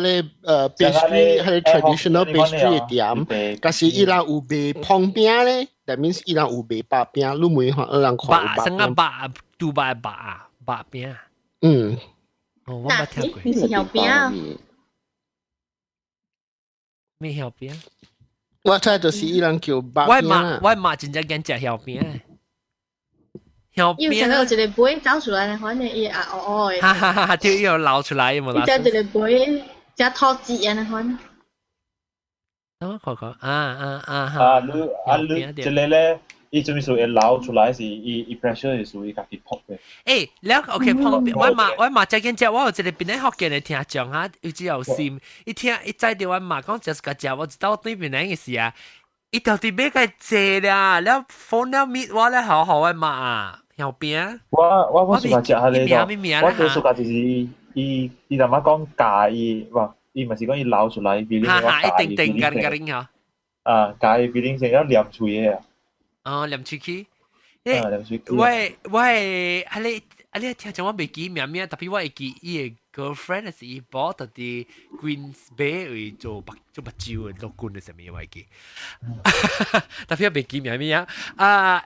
pastry，彼个 traditional pastry 的店，可是伊人有賣旁邊咧，that means 伊人有賣肉餅，你問看人看有肉，成個肉，杜拜肉肉餅。嗯。哦，我捌聽過。你是香餅？咩香餅？我猜就是伊人叫肉餅。我媽，我媽真正驚食香餅。香餅。伊有一個尾走出來，反正伊啊哦哦的。哈哈哈！對，伊有流出來無啦？伊食一個尾，食土雞按呢款。等我看看，啊啊啊！啊，你啊你，這個咧，伊做咩事會流出來是伊伊 pressure 是屬於家己撲的。欸，了 OK 碰我嘛我嘛最近食，我有一個檳城福建的聽眾哈，有只有心，伊聽伊知著我媽講就是共食，我一到對檳城的時啊，伊到底欲共坐啦，了 phone 了 meet 我咧，好好我媽啊，香餅。我我我暑假食彼個，我最暑假就是伊伊伊阿媽講教伊，哇，伊嘛是講伊流出來，比你我教伊。一定定緊緊嗬。啊，教伊比恁成了黏喙的啊。哦，黏喙齒。啊，黏喙齒。我我啊你啊你聽講我袂記名名，特別我會記伊的 girlfriend 是伊某佇 Queens Bay 位做目做目睭的陸軍的啥物我會記。特別我袂記名名啊，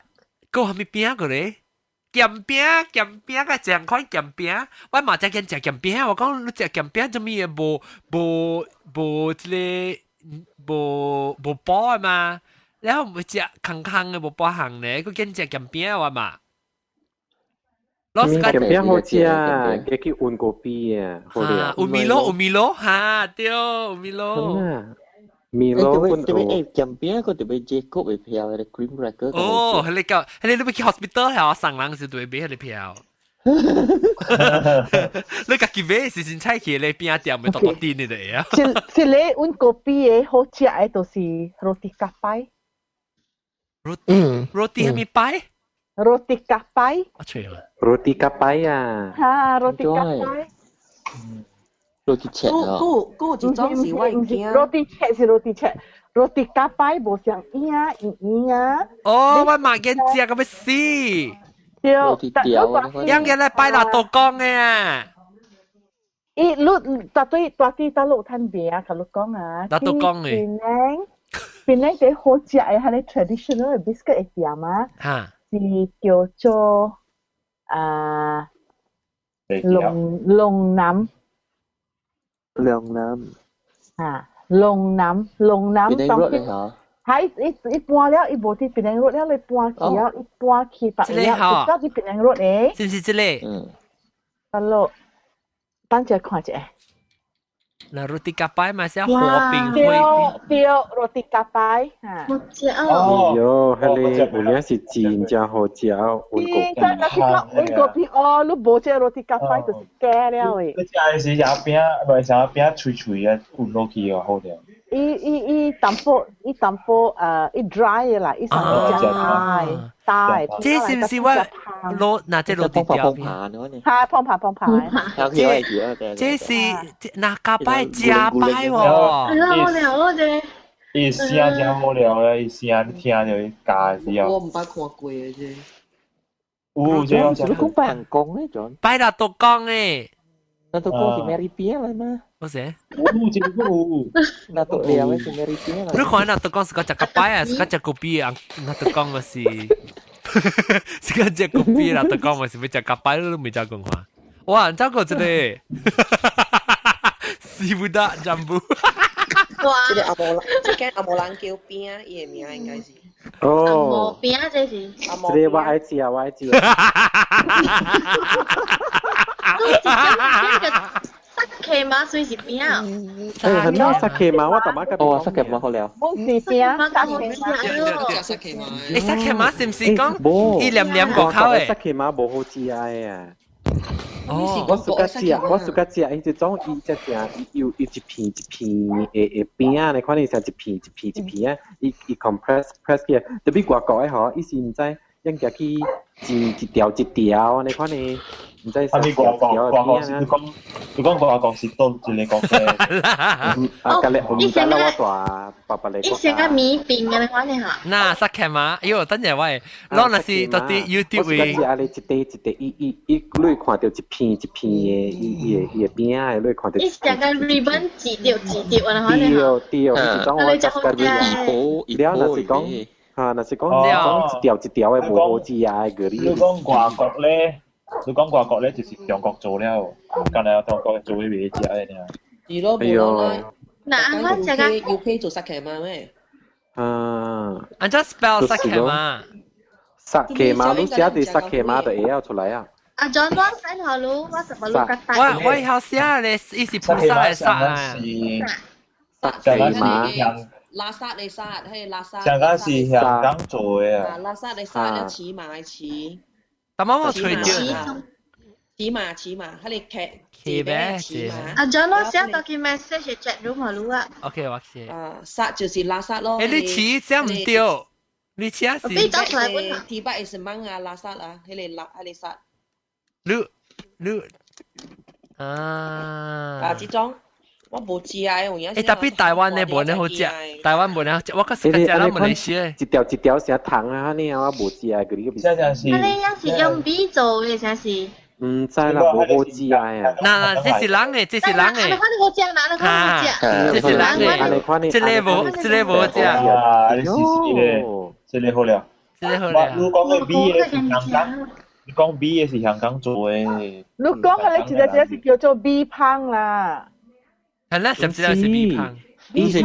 閣有啥物餅過咧？鹹餅鹹餅個成款鹹餅，我嘛只見食鹹餅，我講你食鹹餅做咩無無無這個無無補的嘛？然後唔食空空的無補項咧，閣見食鹹餅我嘛。鹹餅好食啊，叫去溫個餅啊，好料。有米咯，有米咯，哈對，有米咯。米咯，特別誒鹹餅個特別這個會票的 cream cracker。哦，彼個彼個你欲去 hospital 係送人時對買彼個票。你家己買是凊彩去咧餅店咪多多點的啊。這這个阮咖啡的好食的就是 roti capai。 Roti roti 啥物擺？ Roti capai。我揣啦。 Roti capai 啊。哈，roti capai。 Roti 切啊。閣閣有一種是我驚。 Roti 切是 roti 切，roti capai 無像圓圓圓啊。哦，我嘛見食個欲死。對，樣嘢咧擺拿刀講的啊。伊你大對大對大陸攤餅啊，佮你講啊。拿刀講的。檳城，檳城最好食的彼个 traditional 的 biscuit 的店啊，是叫做啊龍龍南。龍南。啊，龍南龍南當係伊伊搬了，伊無佇檳城 road 了，你搬去了，伊搬去別了，就到佇檳城 road 的。是毋是這个？嗯。得咯，等陣看一下。那 roti capai 嘛是火餅灰餅。對，roti capai 嚇。好食哦。喲，彼个有影是真正好食，溫個。真係講溫個餅哦，你無食 roti capai 就是假了的。你食的是啥餅？無啥餅脆脆的，溫落去哦，好料。伊伊伊淡薄，伊淡薄伊 dry 的啦，伊上面加大大。這是毋是我攞那這 roti 條片？係碰盤碰盤。這這是那加擺加擺喎。好料我這。伊聲真好料咧，伊聲你聽著伊教時候。我毋捌看過的這。有這樣。你講拜人講咧，種。拜啦都講誒。那都講是 Mary 餅來嗎？不是。有這個有。那都料的是 Mary 餅來。你看那都講是個食個擺啊，是個食個餅啊，那都講嘛是，是個食個餅啦，都講嘛是欲食個擺，你都未食過看。哇，這個這個，死不得jambu。哇！這個阿無人，這間阿無人叫餅，伊的名應該是。哦。阿無餅這是。這個我愛食，我愛食。這個薩克馬算是餅。誒，很多薩克馬，我大媽哦，薩克馬好料。冇是餅，薩克馬。薩克馬。誒，薩克馬是毋是講伊黏黏個口的？薩克馬無好食的。哦，我暑假食，我暑假食，伊這種伊只正，伊有伊一片一片的的餅啊，你看你像一片一片一片啊，伊伊 compress press 起來，特別外國的吼，伊是毋知應該去剪一條一條，你看你毋知啥物外國外國是你講你講外國是佗一个國家？啊，甲你毋知啦，我大爸爸來。伊成個米餅嘅，你看你嚇。那薩克馬，哎呦，等陣我，攞那是到底 YouTube 位。我是你一塊一塊，伊伊伊，你看著一片一片的，伊伊的伊的餅啊，你看著。伊成個 ribbon 一條一條，你看你嚇。對對，是種我食個了，若是講，嚇，若是講講一條一條的無好食啊，個你。你講外國咧，你講外國咧就是中國做了，敢若中國做的袂食的爾。是咯，無啦。那我食個 UK 做薩克馬咩？啊。按怎 spell 薩克馬？薩克馬，你寫佇薩克馬就會曉出來啊。啊，John，我 send 予你，我十個你較我我會曉寫咧，伊是菩薩的薩啊。薩克馬。拉薩的薩，彼个拉薩。上個是香港做的啊。拉薩的薩，了騎馬的騎。但媽我揣著。騎馬騎馬，彼个騎騎咩？騎馬。啊，John，我寫 document message chat room 予你啊。 OK，我寫。啊，薩就是拉薩咯。欸，你騎寫毋對，你寫是。你找出來問啊。鐵筆是蚊啊，拉薩啊，彼个拉彼个薩。你你啊。啊，這種。我無食啊，有影。欸，特別台灣的無呢好食，台灣無呢好食，我較是較食咱馬來西亞。一條一條成糖啊，呢我無食啊，佢呢個。這樣是。啊，你樣是用米做的，啥是？毋知啦，無好食啊。嗱嗱，這是人的，這是人的。你看你好食，嗱你看好食。這是人的，這个無，這个無食。啊，你試試咧，這个好了。這个好了。你講的米的是香港，你講米的是香港做的。你講彼個一隻隻是叫做米香啦。係啦，甚至係是米香。伊是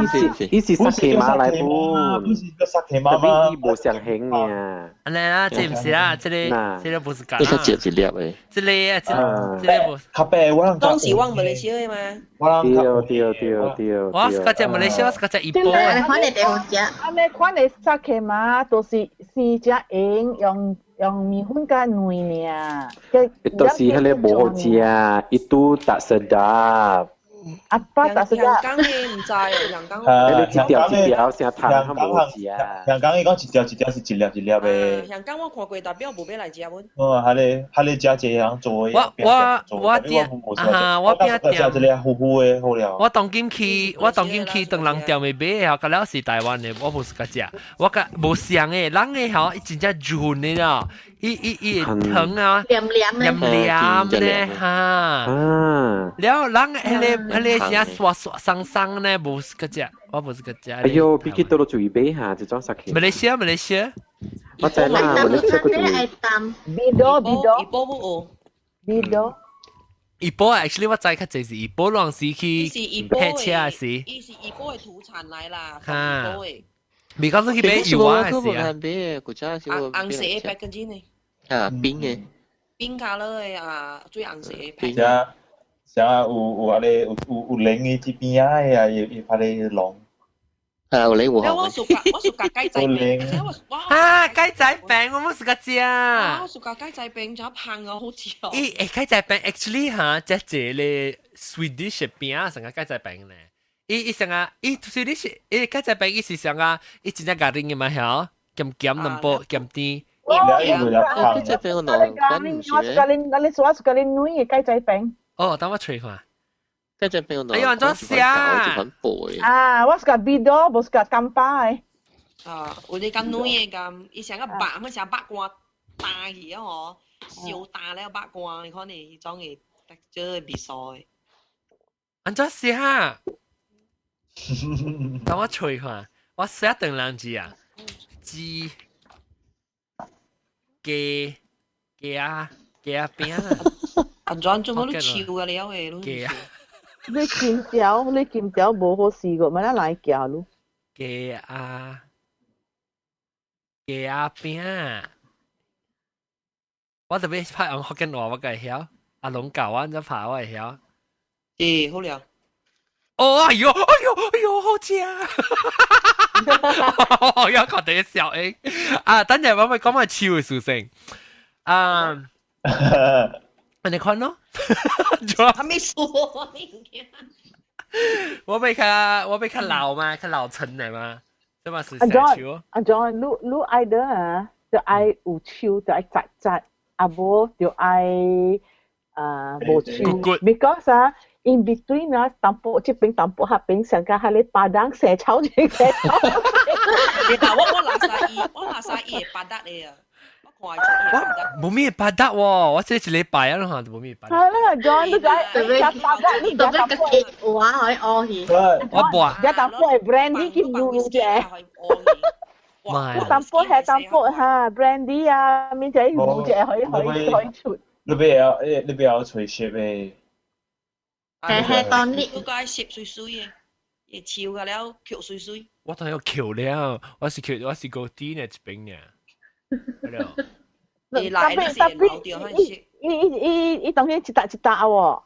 伊是薩琪瑪來本，不是個薩琪瑪嗎？伊無相型爾。按呢啦，這毋是啦，這個這個無是假。這個食一粒的。這個啊，這這個無。較白我人。當時我馬來西亞的嘛。我對對對對。我是較食馬來西亞，我是較食怡保。按呢款的地方食。按呢款的薩琪瑪都是是只用用用麵粉佮卵爾。就是彼个無好食，itu tak sedap。 阿爸tak sedap。香港的毋知，香港。彼個一條一條成糖較無食。香港伊講一條一條是一粒一粒的。香港我看過，代表無欲來食阮。哦，彼個彼個食一個人做的。我我我店啊，我餅店食一個糊糊的好了。我當今去，我當今去唐人店的買啊，佮了是台灣的，我無是佮食，我佮無相的，人的吼，伊真正潤的啦，伊伊伊會糖啊，黏黏黏黏的哈。了人彼個彼個啥刷刷鬆鬆呢，無是佮食，我無是佮食。哎喲，比起倒落注意買哈，這種啥去？馬來西亞，馬來西亞。我知啦，馬來西亞個注意。米多米多。怡保無米多。怡保 actually 我知較濟是怡保攏是去泊車時。伊是怡保的土產來啦，怡保的。未講說去買油啊，是啊。買古早時我紅色的 packaging 的。啊，冰的。冰卡樂的啊，最紅色的。冰。像有有啊個有有有零的這邊仔的啊，伊伊拍咧龍。啊，有零有。我暑假我暑假雞仔餅，啊雞仔餅我無喜歡食。我暑假雞仔餅就香啊，好食哦。咦，欸雞仔餅 actually 哈，這一個 Swedish 餅成個雞仔餅咧。伊伊成個伊 Swedish 伊雞仔餅伊是成個伊真正咖喱的嘛曉，鹹鹹淡薄鹹甜。雞仔餅我儂關唔是我是咖喱，我是咖喱軟的雞仔餅。哦，等我揣看。雞仔餅我哎呦，按怎寫？啊，我是共米多，無是共金巴的。啊，有啲咁軟的咁，伊成個白，乜成白瓜打去啊嗬，燒打了白瓜，你看你種嘅這個味素的。按怎寫？等我揣看，我寫長人字啊，雞雞雞仔雞仔餅啊。按怎做乜你笑啊了的？雞啊！你金條，你金條無好試過，乜來寄你？雞仔雞仔餅，我特別拍用福建話，我會曉。阿龍教我，怎拍我會曉。欸，好了。哦，哎喲，哎喲，哎喲，好食！我要看第一笑誒。啊，等陣我咪講埋手的事情。啊，你看咯。還沒說。我欲較我欲較老嘛，較老成的嘛，這嘛是生手。阿 John，你你愛的啊，就愛有手，就愛紮紮，啊無就愛啊無手。Because 啊，in between 啊，淡薄這邊淡薄那邊，上加彼个巴當生草這生草。你但我我垃圾伊，我垃圾伊會巴達的啊。我無咩巴達喎，我這一禮拜啊，攏無咩巴達。係啦，John，你知食巴達，你食淡薄話可以屙去。我無。食淡薄的 brandy 去滷者。淡薄係淡薄哈，brandy 啊，免者滷者可以可以可以出。你欲曉誒，你欲曉揣翕的。係係當你。嗰個翕水水的，會手個了，抾水水。我當有抾了，我是抾，我是高低呢一邊呢。你來你是老掉還是？伊伊伊伊當然一沓一沓喎。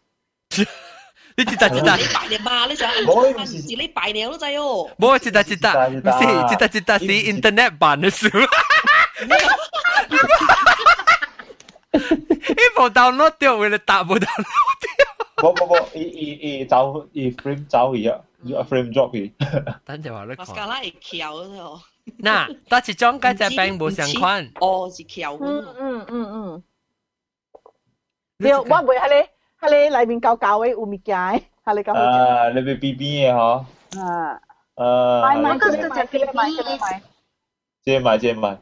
你一沓一沓。禮拜日嘛，你想一禮拜了都知哦。無一沓一沓，毋是一沓一沓是 internet 版的書。伊無 download 著，為了答無 download 著。無無無，伊伊伊走伊 frame 走去啊，frame drop 去。等陣話你看。馬斯卡拉會翹哦。嗱，多一種雞仔餅無相款。哦，是翹。嗯嗯嗯嗯。對，我袂彼个彼个內面厚厚的有物件的，彼個較好食。啊，你欲扁扁的嗬。啊。啊。買買，這個買，這個買，這個買。這個買，這個買。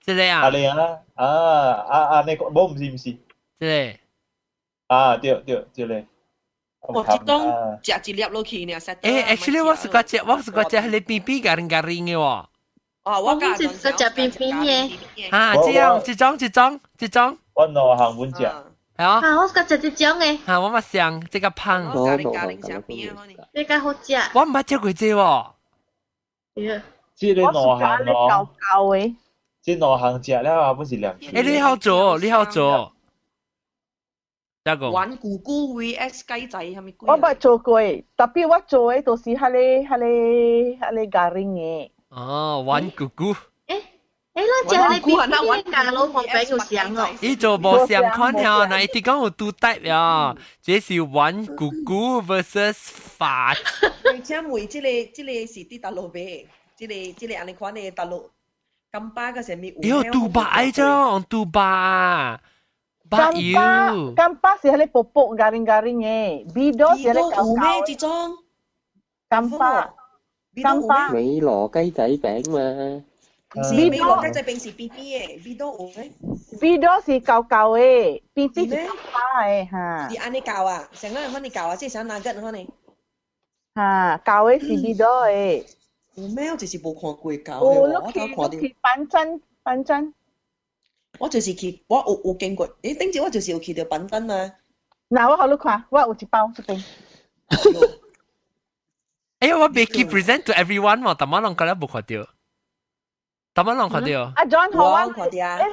這個啊。啊你啊，啊啊啊！那個，無毋是毋是。這個。啊對對，這個。我這種食一粒落去爾，欸，actually 我是個食，我是個食彼個扁扁garing garing 的喎。哦，我是食扁扁的。啊，這樣，這種，這種，這種。我兩項本食。係啊。啊，我食這種的。嚇，我嘛想這個芳。這個好食。我毋捌食過這喎。對。這個兩項咯。厚厚的。這兩項食了啊，不是兩。欸，你好做，你好做。玩姑姑 VS 雞仔係咪？我捌做過，特別我做的都是彼個彼個彼個咖喱的。哦，玩姑姑。欸，咱食彼個邊邊咖喱黃餅有像哦。伊做無相款哦，那伊直講有拄 type 哦，這是玩姑姑 versus 法。而且每這個這個是佇大陸買，這個這個按呢款的大陸金巴個啥物有？喲，杜拜啫，杜拜。金巴金巴是彼个薄薄ガリガリ的，米多是彼个厚有咩這種？金巴金巴美羅雞仔餅嘛。唔是美羅雞仔餅是 B B 的，米多有咩？米多是厚厚的，B B 是金巴的哈。是按呢教啊？上個人你教啊？這啥哪個人呢？哈，厚的是米多的。有咩？我就是無看過教的，我看到。去反真反真。我就是去，我有有經過，欸，頂次我就是有去到板凳啊。嗱，我予你看，我有一包這邊。哎呀，我袂記 present to everyone 嘛，但我攏覺得無看到，但我攏看到。阿 John，予我，欸，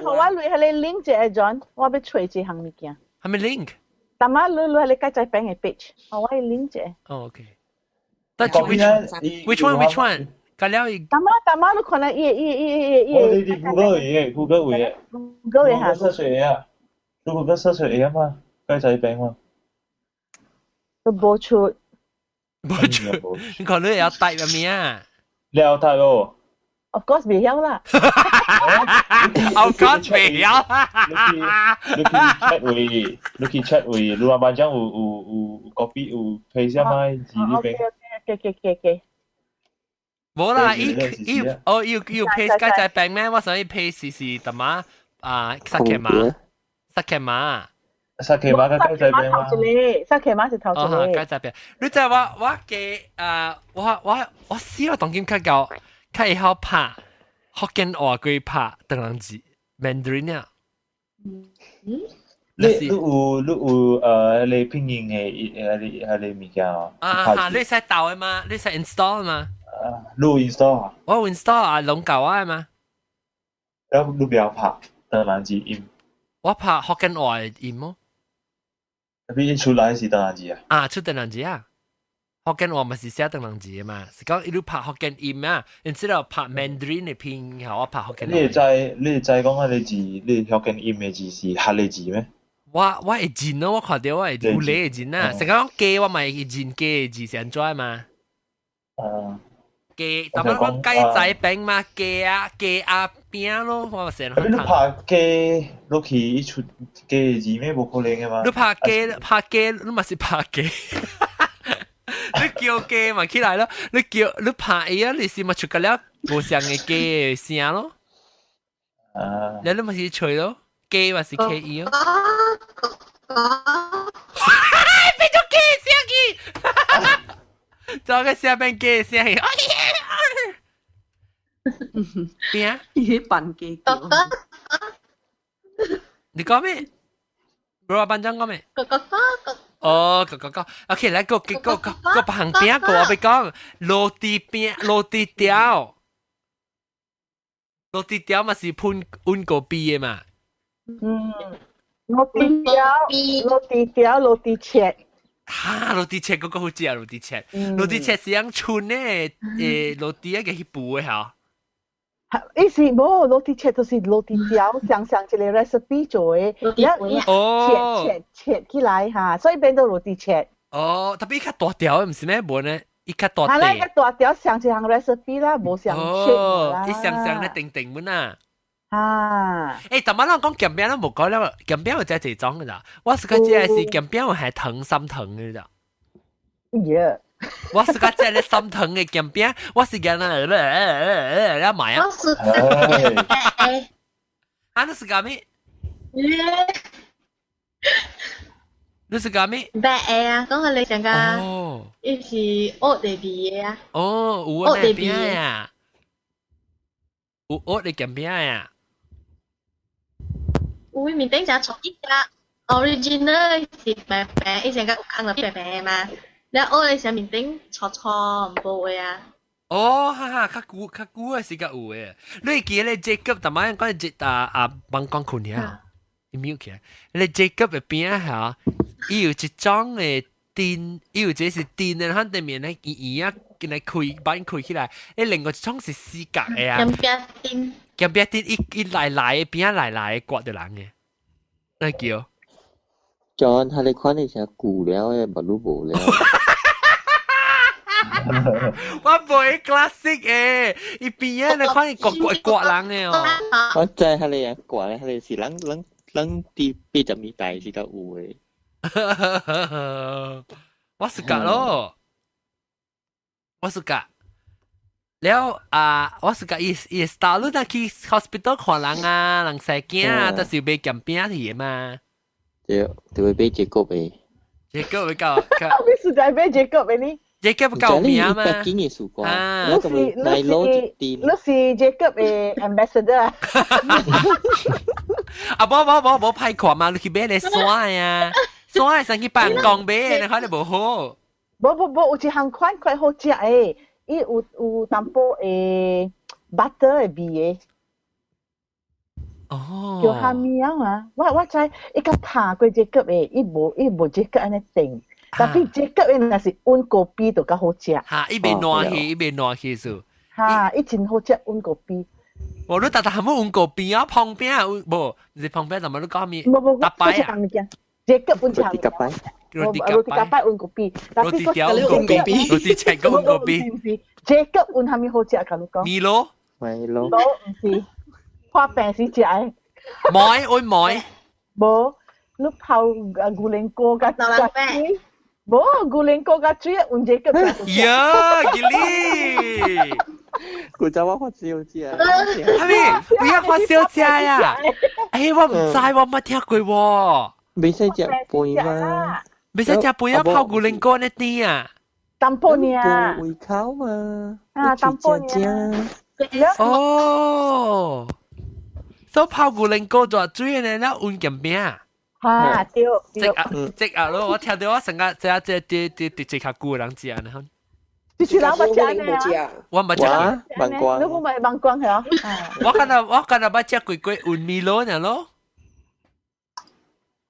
予我鐳彼個 link 者，阿 John，我欲揣這項物件。啥物 link？但我你你彼個雞仔餅的 page，予我 link 者。哦，OK。但 which which one which one？隔了伊。但我但我你看咧，伊伊伊伊伊。我你啲 Google 嘅，Google 嘅。 Google 嘅嚇。 search 嘅啊，你 Google search 嘅嘛，雞仔餅嘛。都無出。無出，你看你會曉 type 啥物啊？你會曉 type 無？ Of course 袂曉啦。 Of course 袂曉。你去 chat 位，你去 chat 位，你阿班長有有有 copy 有 paste 嘛字呢邊。 OK OK OK。無啦，伊伊哦，伊有 paste 雞仔餅咩？我想伊 paste 是淡仔啊，沙琪瑪，沙琪瑪，沙琪瑪嘅雞仔餅嘛。頭一個，沙琪瑪是頭一個。雞仔餅，你知我我記啊，我我我死我當今較𠢕較會曉拍福建話過拍唐人字 Mandarin 啊。嗯。你你有你有誒你拼音的彼個彼個物件哦？啊，你使敨的嗎？你使 install 嗎？你有 install 啊？我有 install 啊，攏夠啊嘛。然後你袂曉拍唐人字音？我拍福建話的音哦。比出來是唐人字啊？啊，出唐人字啊！福建話嘛是寫唐人字的嘛，是講一路拍福建音啊，然之後拍 Mandarin 的拼音，我拍福建話。你會知你會知講彼個字，你福建音的字是客家字咩？我我會認咯，我看到我會有咧會認啊。成講雞我嘛會認雞的字是按怎嘛？啊。雞，但係講雞仔餅嘛，雞啊雞鴨餅咯，我成日。你拍雞落去，伊出雞字咩？無可能的嘛。你拍雞拍雞，你嘛是拍雞。你叫雞嘛起來咯，你叫你拍伊啊，你是嘛出個了無相的雞的聲咯。啊。你你嘛是吹咯，雞嘛是 K E 咯。變咗雞聲去，做個聲變雞聲去。邊啊？伊扮雞叫。你講咩？羅班長講咩？哥哥哥哥。哦，哥哥哥，OK，來個個個個個旁邊個我欲講，羅蒂餅、羅蒂條，羅蒂條嘛是噴溫個幣的嘛。嗯，羅蒂條，羅蒂條，羅蒂切。哈，羅蒂切嗰個好食啊，羅蒂切，羅蒂切是樣春的，誒，羅蒂一個去補的嚇。伊是無羅蒂切，就是羅蒂條，上上一個 recipe 做的，一切切切起來哈，所以變做羅蒂切。哦，特別較大條的，毋是咩？無呢，伊較大條。係啦，較大條上一項 recipe 啦，無上切啦。伊上上咧定定本啊。啊！欸，但係咱講鹹餅，咱無講了，鹹餅有真濟種的咋？我是較食的是鹹餅有係糖心糖的咋？耶！我是較食咧心糖的鹹餅，我是驚咱咧咧買啊！我是啊，你是幹咩？你是幹咩？白的啊，講予你上個，伊是烏的味的啊。哦，有烏的餅啊，有烏的鹹餅啊。有面頂就從一家 original 是白白，以前個有空了白白嘛，然後我嚟上面頂錯錯唔報嘅啊。哦，哈哈，較久較久嘅時間有嘅。你會記得 Jacob 逐擺講只啊啊幫講困爾，伊 mute 起來。你 Jacob 嘅邊仔嚇，伊有一種嘅電，伊有一個是電的，喺對面咧圓圓啊，見來開把開起來。誒，另外一種是四角的啊。鹹餅釘。鹹餅釘伊伊來來邊仔來來刮著人嘅，那叫。 John，佢哋看你成舊了嘅，無你無了。我袂 classic 誒，伊邊仔你看伊刮刮刮人嘅哦。我知佢哋啊，刮咧，佢哋是人人人佇80年代時較有嘅。我是覺咯，我是覺。了啊，我是覺伊伊 style 你若去 hospital 看人啊，人生囝啊，都是買鹹餅去的嘛。對，就會買這個嘅。這個會夠。你是在買這個嘅呢？這個不夠名嘛？北京嘅曙光。啊，你是你是你是 Jacob 嘅 ambassador 啊？啊，無無無無歹看嘛，你去買咧山呀，山會使去辦公買，你看你無好。無無無，有一項款款好食的，伊有有淡薄的 butter 的味的。哦。叫蝦米啊？我我知，伊較拍過 Jacob 的，伊無伊無 Jacob 按呢定。但係 Jacob 的若是溫咖啡就較好食。嚇，伊袂爛去，伊袂爛去數。嚇，伊真好食溫咖啡。無你逐逐冚溫咖啡啊，旁邊啊，無，是旁邊，就咪你講咩？無無，搭擺啊。 Jacob 本場。 roti 夾 roti 夾擺溫咖啡。 roti 條溫咖啡，roti 切個溫咖啡。 Jacob 溫蝦米好食？甲你講。米羅。米羅。無，毋是，破病時食的。糜，愛糜。無，你泡牛奶膏佮佮水。無，牛奶膏佮水溫這個。呀，吉利！古早我發燒食。係咪？不要發燒食呀！哎，我毋知，我冇聽過喎。袂使食飯嗎？袂使食飯啊！泡牛奶膏呢啲啊。淡薄爾。無胃口嘛。啊，淡薄爾。哦，所以泡牛奶膏就水呢，那溫鹹餅。哈，對對。即啊即啊咯！我聽到我成個這這這這這這較久的人食呢。你是人捌食呢？我毋捌食過。忘光。你無咪忘光係我敢若我敢若捌食過過雲米羅爾咯。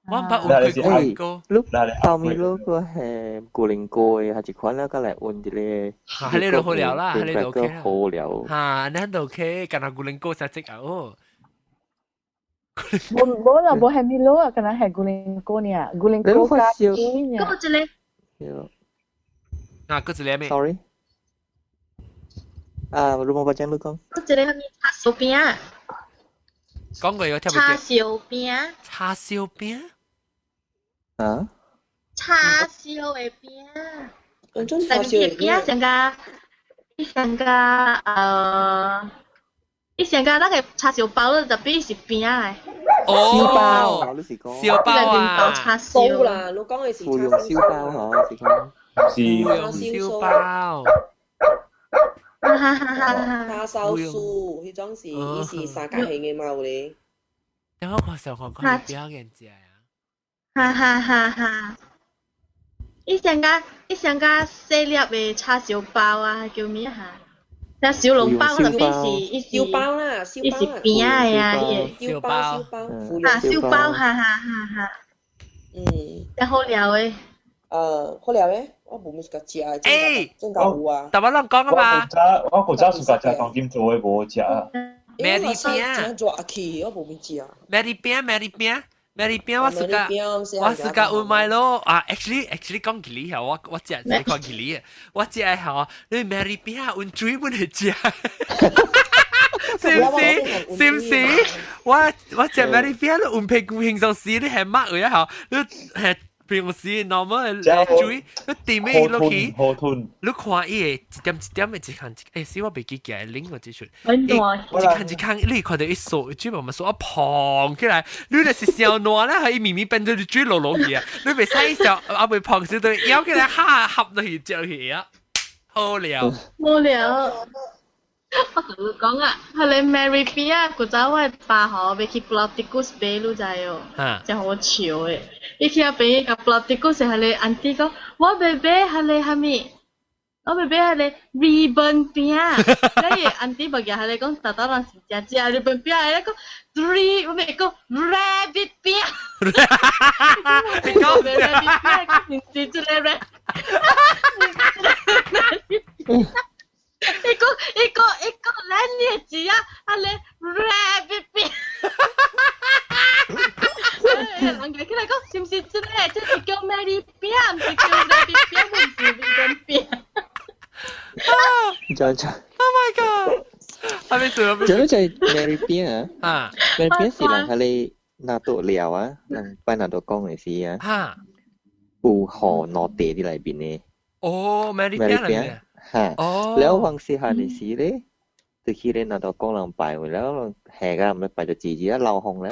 我毋捌溫過牛膏。你泡米羅個係牛奶膏的，還是款了，佮來溫一個。哈，彼個就好了啦，彼個就 OK 啦。好了。哈，咱就 OK，敢若牛奶膏才這個哦。無無啦，無係米羅啊，敢若係牛奶膏爾，牛奶膏加水爾。閣一個。啊，閣一個咩？Sorry。啊，你無捌講你講。閣一個啥物叉燒餅？講過有聽叉燒餅。叉燒餅？啊？叉燒的餅。但是餅上個，伊上個呃，伊上個那個叉燒包咯，特別是餅來。哦，燒包，你是講燒包啊？叉燒啦，你講的是芙蓉燒包嗬，是講。是芙蓉燒包。哈哈哈哈叉燒酥，彼種是伊是三角形的嘛有咧。等我看上看看表演食啊！哈哈哈哈！伊上個伊上個細粒的叉燒包啊，叫咩哈？那小籠包特別是伊是燒包啦，燒伊是餅的啊，伊燒包燒包，啊燒包，哈哈哈哈！嗯，真好料的。好料的，我無物事食，欸，真夠有啊。但我攏講啊嘛。我古早暑假食當今做的無食。咩啲餅？真熱氣，我無物食。咩啲餅？咩啲餅？咩啲餅？我暑假我暑假有買咯。啊，actually 講吉利嚇，我我食是講吉利，我食的嚇，你咩啲餅溫水本來食。是毋是？是毋是？我我食咩啲餅，你溫皮骨平常時你係乜嘢嚇？你係。平時 normal 的水，你點咩落去？你看伊會一點一點的一項一，欸，死我袂記記來拎我這出，一項一項，你看著伊掃水慢慢掃啊膨起來，你若是傷爛咧，伊慢慢變做水落落去啊，你袂使伊小啊袂膨時就舀起來哈合落去食去啊，好料。無聊。我同你講啊，彼个 Mary 餅啊，古早我爸吼欲去 Pulau Tikus 買，你知哦？真好笑的。伊去遐邊共 Pulau Tikus 彼个 auntie 講，我欲買彼个啥物？我欲買彼个 ribbon 餅。了伊 auntie 無舉彼个講，豆豆人是食食 ribbon 餅，伊講 r 我欲講 rabbit 餅。你講 rabbit 餅，是這個 rabbit。伊講伊講伊講，咱的字啊，彼个 rabbit 餅。人家起來講，是毋是這個？這是叫 Mary 餅，毋是叫 rabbit 餅，毋是 ribbon 餅。真真。 Oh my god！係咪做？這就係 Mary 餅啊。Mary 餅是人彼个拿督料啊，人拜拿督公的時啊。有予兩塊佇內面的。哦，Mary 餅嚟。嚇。哦。了往細漢的時咧，就去咧拿督公人拜，了下個毋拜就自己啊流汗了。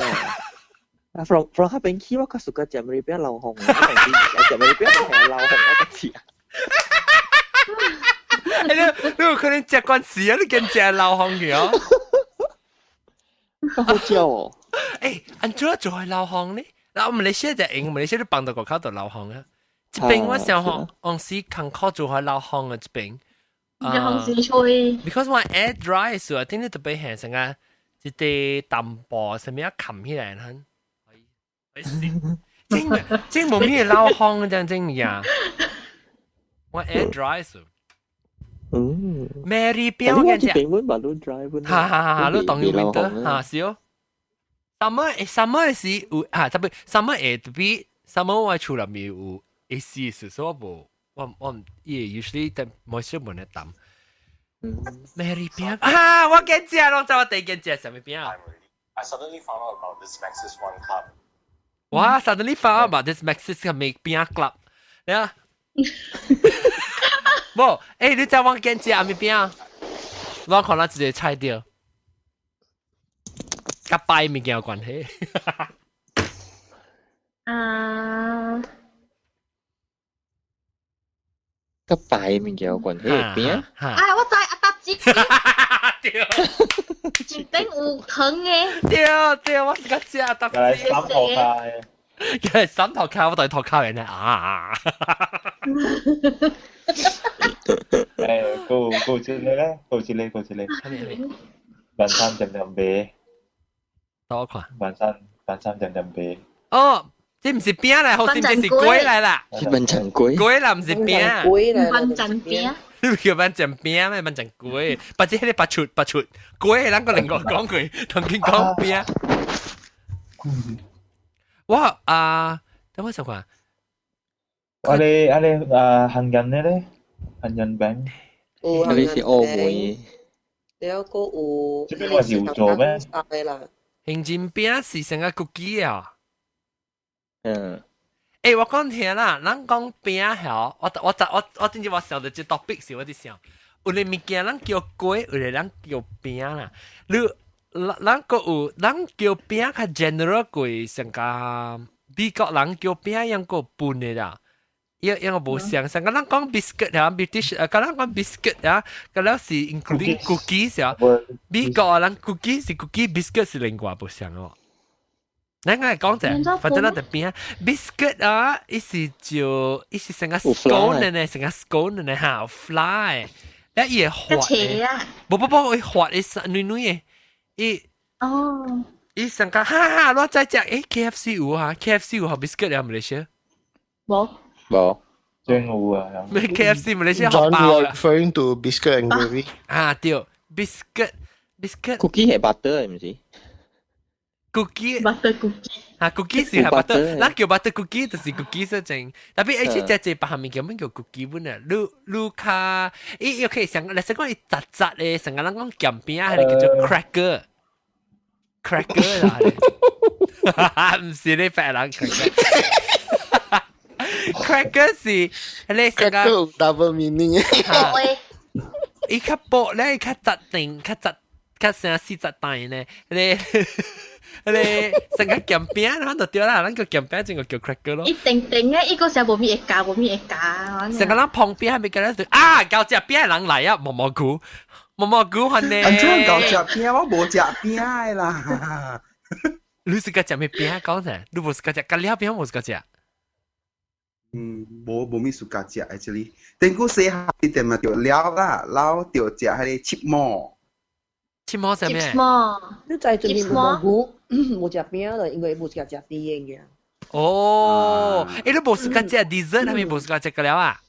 啊，from 彼邊起我較 suka 食 Mary 餅流汗，我食 Mary 餅係流汗我個食。你有可能食慣死啊！你見食流汗去哦。好食哦。欸，按怎做會流汗呢？嗱，我們來寫就用，我們來寫就幫到國口度流汗啊。這邊我想吼，往時工課做會流汗啊，這邊。流汗是吹。 Because 我 air dry 時候，頂你特別係成個一啲淡薄啥物啊冚起來，很。真真無咩流汗這樣真呀。我 air dry 時。Mary 餅我見這邊本 dry 本。哈哈哈！你當要 winter 哈是哦。Summer 誒，summer 是有啊，特別 summer 會特別 summer 我厝內面有 AC 時，所以我無我我唔伊 usually 但 moisture 無咧淡。Mary 餅啊！我見食咯，知我第一件食啥物餅啊？I suddenly found out about this Maxis One Club. 哇！Suddenly found out about this Maxis 嘅餅 club，你啊？無，欸，你知我見食啥物餅？我看咱一個菜掉，佮拜物件有關係。啊，佮拜物件有關係餅？啊，我知阿達子。對。頂有糖的。對對，我是個食阿達子。三頭卡。係三頭卡，我對頭卡人啊。誒，夠夠這個咧，夠這個，夠這個。晚餐點點買。多看。晚餐晚餐點點買。哦，這毋是餅來，好似這是粿來啦。是萬層粿。粿啦，毋是餅。粿來。萬層餅。你叫萬層餅咩？萬層粿，或者彼个白出白出粿，咱個另外講過，同佢講餅。我啊，等我想看。啊你啊你啊，杏仁的咧，杏仁餅。有啊，你是烏梅。了閣有。這邊話有做咩？杏仁餅是成個 cookie 啊。嗯。欸，我講聽啦，咱講餅吼，我我我我真正我想到這 topic 時，我就想，有的物件咱叫粿，有的咱叫餅啦。你咱閣有咱叫餅較 general 過，上加美國人叫餅樣個分的啦。伊伊個無相，上個咱講 biscuit 啊，British 啊，咱講 biscuit 啊，個了是 including cookies 啊。美國人 cookie 是 cookie，biscuit 是另外無相哦。咱個講者，反正咱就餅 biscuit 啊，伊是就伊是成個 scone 呢，成個 scone 呢哈，flour，咧伊會滑的，無無無，伊滑伊軟軟的，伊伊成個哈哈，我再食，欸 KFC 有啊，KFC 有予 biscuit 啊，馬來西亞？無。無。真有啊。咩 KFC 馬來西亞 John 包 you are referring to biscuit and gravy。啊對，biscuit biscuit。 Cookie 係 butter 毋是？ Cookie butter cookie 啊，cookie 是係 butter，咱叫 butter cookie 就是 cookie 說正，特別而且只隻別項物件，叫 cookie 本啊，你你較伊又可以想，來說講伊雜雜的，成個人講鹹餅啊，係叫做 cracker，cracker 啦，毋是你白人 cracker，cracker 是你成個 double meaning，伊較薄咧，伊較雜定，較雜較成四雜大呢，你。你成個鹹餅，咱就對啦，咱叫鹹餅，正個叫 cracker 咯。一定定嘅，伊個時無物會加，無物會加。成個人旁邊係咪覺得啊，搞隻餅人來啊，毛毛菇，毛毛菇還呢？安怎𠢕食餅？我無食餅的啦。你是個食咩餅講噻？你無是個食咖喱餅，無是個食？嗯，無無物 suka 食 actually。頂久細漢時陣嘛就了啦，了就食彼個七毛。七毛係咩？你知做咩無菇？無食餅啦，因為無食食甜的嘅。哦，欸，你無 suka 食 dessert 係咪無 suka 食個了啊？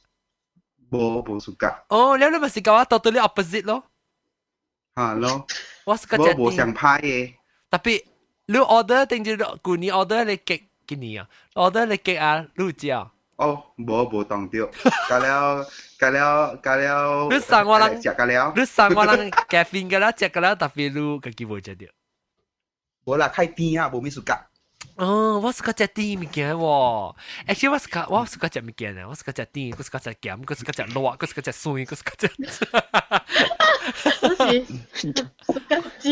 無無 suka。哦，了你咪是共我 totally opposite 咯。嚇咯。我 suka 食無相歹的。 Tapi 你 order 定住舊年 order 你 cake 今年啊，order 你 cake 啊，你有食？哦，無無當著，加了加了加了。你送我人食加了。你送我人咖啡個啦，食個啦，tapi 你家己無食著。無啦，太甜啊，無物 suka。哦，我 suka 食甜物件喎。Actually 我 suka 食物件啊，我 suka 食甜，我 suka 食鹹，我 suka 食辣，我 suka 食酸，我 suka 食。 Suka 食。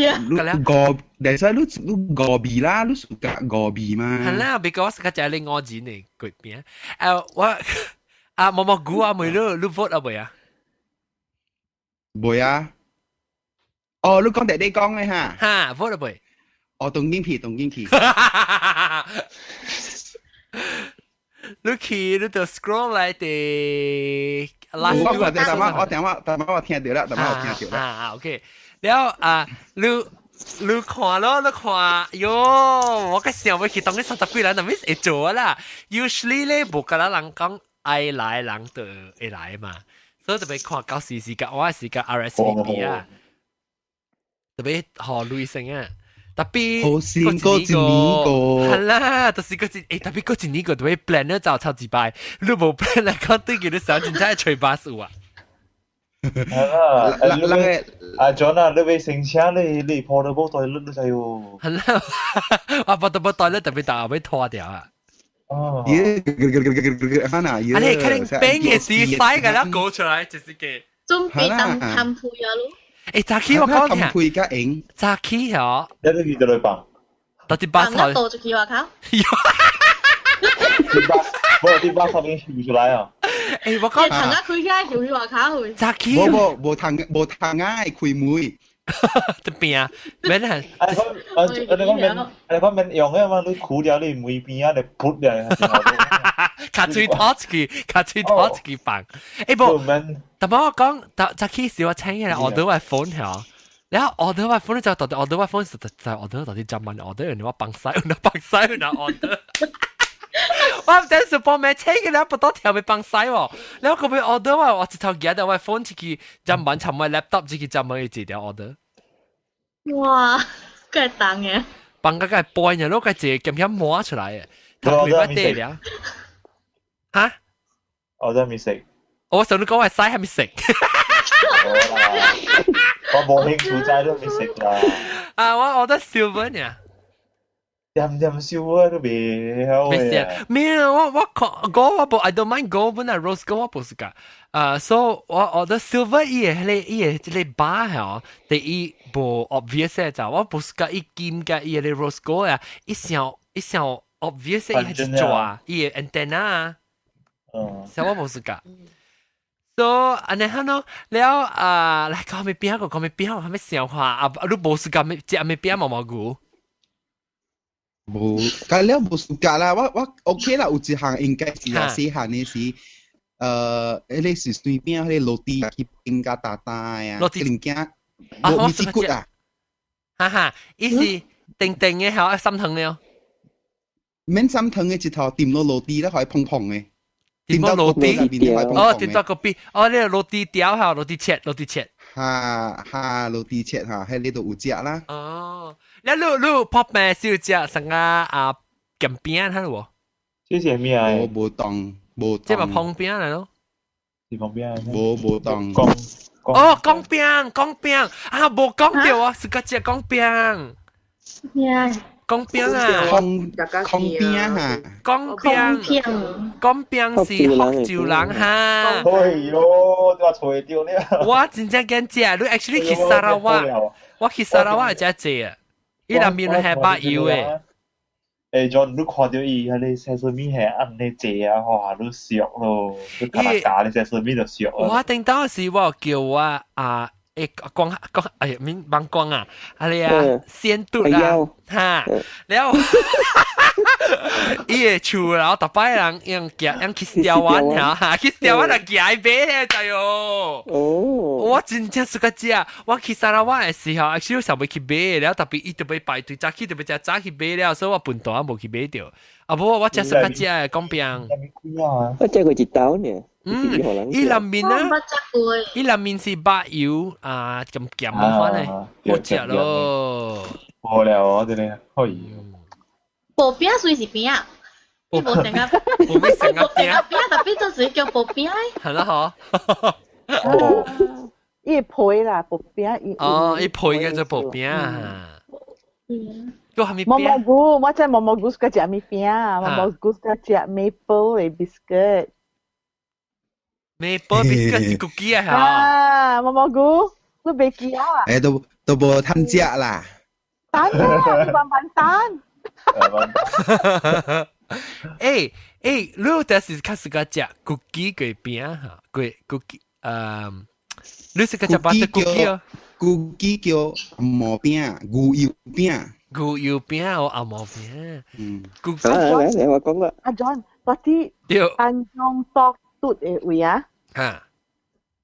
五，但是你你五味啦，你 suka 五味嘛？係啦，別講我 suka 食你五仁的月餅。誒，我啊毛毛菇啊，妹你你 vote 啊未啊？未啊。哦，你講弟弟講的哈？哈，vote 啊未？哦，當今去，當今去。你去你就 scroll 來的 last 我我等下我等下等下我聽到啦，等下我聽到啦。啊，OK，了啊，你你看咯，你看，喲，我個想欲去當你三十幾人，那咪會做啦。Usually 咧，無甲咱人講愛來人就會來嘛，所以特別看到時時間，我係時間 RSVP 啊，特別予女性啊。Tapi 好先過一年個，係啦，就是過一欸，tapi 過一年個特別 plan 咧就頭一擺，你無 plan 來講對佢你想真正係吹巴士啊。係啦，人人阿 John 啊，你未成車，你你 portable toilet 都使喎。係啦，啊 portable toilet 特別大，會拖掉啊。哦。耶，哈呐，啊你肯定變嘅時使個啦，講出來就是個。準備當談配啊咯。欸，早起我講聽，配較用。早起嗬，你都遇到你放，到底巴士倒出去外口。啲巴，無啲巴士已經出來啊！欸，我講窗仔開起來就去外口去。早起，無無無窗無窗仔開門。這邊啊，免係。啊你講啊你講免，你講免用嘅嘛？你苦了你門邊啊，你撥了。卡嘴拖出去，卡嘴拖出去放。欸無，但我講，早早起時我請起來 order 我 phone 嗬，然後 order 我 phone 就到底 order 我 phone 就就 order 到底怎麼 order？你話放屎，你放屎，你 order。我唔知是幫咩請起來不到條咪放屎喎，然後佢會 order 我，我一頭夾到我 phone 出去，怎麼尋我 laptop 出去怎麼一條 order。哇，佢係重嘅。放個個半日，攞個字咁樣摸出來嘅，頭皮不得了。嚇？我真係未食。我想你講話屎係咪食？我冇興趣齋都未食啦。啊，我覺得 silver 呢。點點燒啊都未好嘅。咩啊？我我看 gold 我無，I don't mind gold 本來 rose gold 我無 suka。啊，所以我覺得 silver 伊個彼個伊個這個 bar 嗬，第一無 obvious 就我無 suka 伊金佮伊個 rose gold 啊，伊上伊上 obvious 伊係一抓伊個 antenna 啊。嗯。所以我無 suka。So 按呢哈喏，了啊，來講咩餅個講咩餅，我還沒想看啊，你無 suka 咩食咩餅毛毛菇？無，咁了無 suka 啦，我我 OK 啦，有一項應該是啊，細漢的時，彼個是隨便彼個 roti 去冰甲大大呀， Roti 物件，無米子骨啊，哈哈，伊是定定的，還是深糖的哦？免深糖的一頭掂落 roti 咧，可以碰碰的。掂到 roti，哦，掂到個邊，哦，你 roti 條下，roti 切，roti 切。哈哈，roti 切哈，喺呢度有食啦。哦，你你你泡麵是有食啥個啊？鹹餅睇無？這是咩啊？無無當無。這嘛碰餅來咯。是碰餅。無無當。講哦，講餅講餅啊，無講著啊，是個食講餅。咩？講餅啊，空空餅哈，講餅，講餅是福州人哈。哎喲，我揣著了。我真正敢食，你 actually 去沙拉瓦，我去沙拉瓦食濟啊，伊內面係白油的。欸，John，你看著伊彼个 sesame 係按呢濟啊，哇，你熟咯，你卡加你 sesame 就熟。我頂當時我叫我啊。光光哎面幫光啊，啊你啊先嘟啊，哈，了，伊個厝然後逐擺人用行用去釣灣嚇，哈去釣灣就行買咧就喲。哦，我真正是個食，我去砂拉越的時候，actually 想欲去買，了特別伊就欲排隊，早起就欲食早去買了，所以我笨蛋無去買著。啊無我食是較食的講餅。我食過一道呢。嗯，伊內面啊，伊內面是白油啊，咁鹹款的，好食咯。無聊哦，這個可以。薄餅雖是餅啊，你無成個，無咩成個餅，餅特別就是叫薄餅。係啦，嗬。伊皮啦，薄餅伊。哦，伊皮叫做薄餅。嗯。個係咪毛毛菇，我知毛毛菇是個食咩餅？毛毛菇是個食 maple 的 biscuit。 maple biscuit 是 cookie 啊？啊，毛毛菇，你袂記啊？誒，都都無通食啦。等啊，你慢慢等。誒誒，你就是較喜歡食 cookie 個餅哈，個 cookie，你是較食 butter cookie 哦？cookie 叫毛餅，牛油餅。牛油餅哦，紅毛餅。嗯。嚟嚟，我講啦。阿 John，嗰啲丹中多嘟的位啊？哈。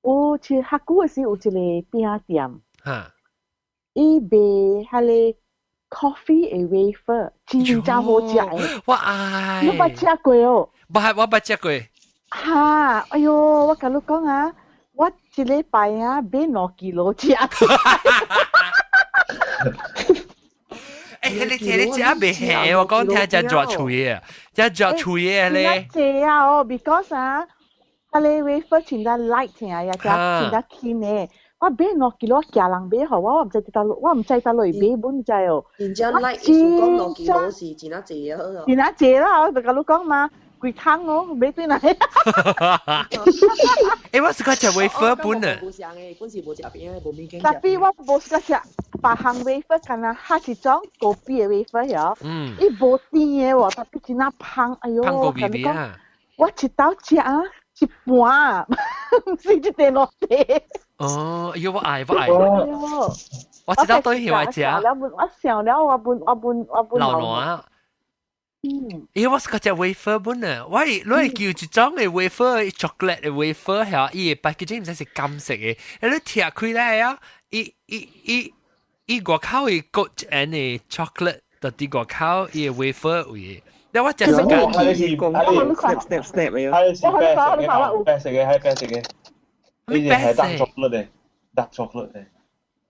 有去較久的時有一個餅店。哈。伊賣彼个 coffee 的 wafer，真正好食的。我愛。你捌食過哦？捌，我捌食過。哈！哎喲，我共你講啊，我一禮拜啊買2 kilo 食。欸，你聽你食袂鹹，我講聽食熱喙的，食熱喙的咧。濟啊哦，because 啊，彼个 wafer 真正 light 聽呀，食真正輕的。我買2 kilo 寄人買予我，我毋知佇佗落，我毋知佗落去買，本知哦。真正 light，意思講2 kilo 是真啊濟啊。真啊濟啦，我就共你講嘛，規桶哦，買轉來。欸，我是較食 wafer 本啊。無相的，本是無食餅，無物件。特別我無喜歡食別項 wafer，敢若較一種高比的 wafer 喲。伊無甜的喎，特別真啊芳，哎喲，芳高味味啊！我一道食啊，一半，毋是一塊兩塊。哦，哎喲，我愛我愛，我知道對喜歡食。我想了，我本我本我本。老爛。嗯。咦，我是較食 wafer 本啊，我係我係叫一種的 wafer chocolate 的 wafer 嚇，伊的 packaging 毋知是金色的，你拆開來啊，伊伊伊伊外口的裹一層的 chocolate，就佇外口伊的 wafer 位。你我食是個，snap snap snap 啊！係是白色嘅，白色嘅係白色嘅。呢啲係 dark chocolate 的，dark chocolate 的。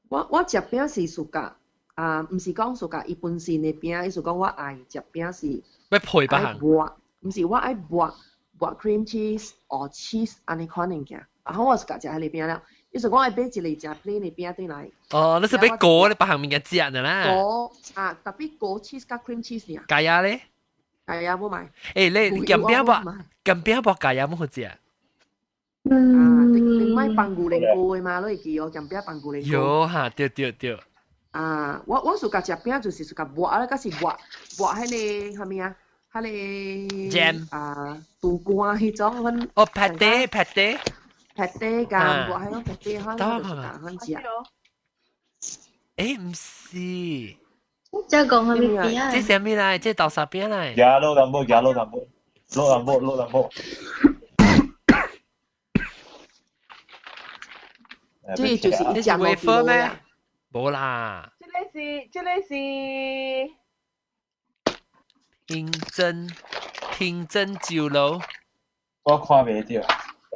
我食餅是 suka 啊，毋是講 suka，伊本身的餅，意思講我愛食餅是。欲配別項。抹，毋是我愛抹抹 cream cheese 或 cheese 按呢款物件，然後我 suka 食彼个餅了。意思講愛買一個食 plain 的餅轉來。哦，你是欲裹你別項物件食的啦。裹啊，特別裹 cheese 佮 cream cheese 爾。咖椰咧？咖椰無買。欸，你鹹餅無？鹹餅無咖椰無好食。啊，頂擺放牛奶膏的嘛，你會記哦？鹹餅放牛奶膏。有哈，對對對。啊，我 suka 食餅就是 suka 抹啊，閣是抹抹彼个啥物啊？彼个 jam 啊，豆乾彼種阮。哦，pâté pâté。 pâté 佮抹彼種 pâté，我就 suka 阮食。欸，毋是。這講啥物餅啊？這啥物來？這豆沙餅來。加落淡薄，加落淡薄，落淡薄，落淡薄。這就是這是 wafer 咩？無啦。這個是，這個是。平鎮平鎮酒樓。我看袂著，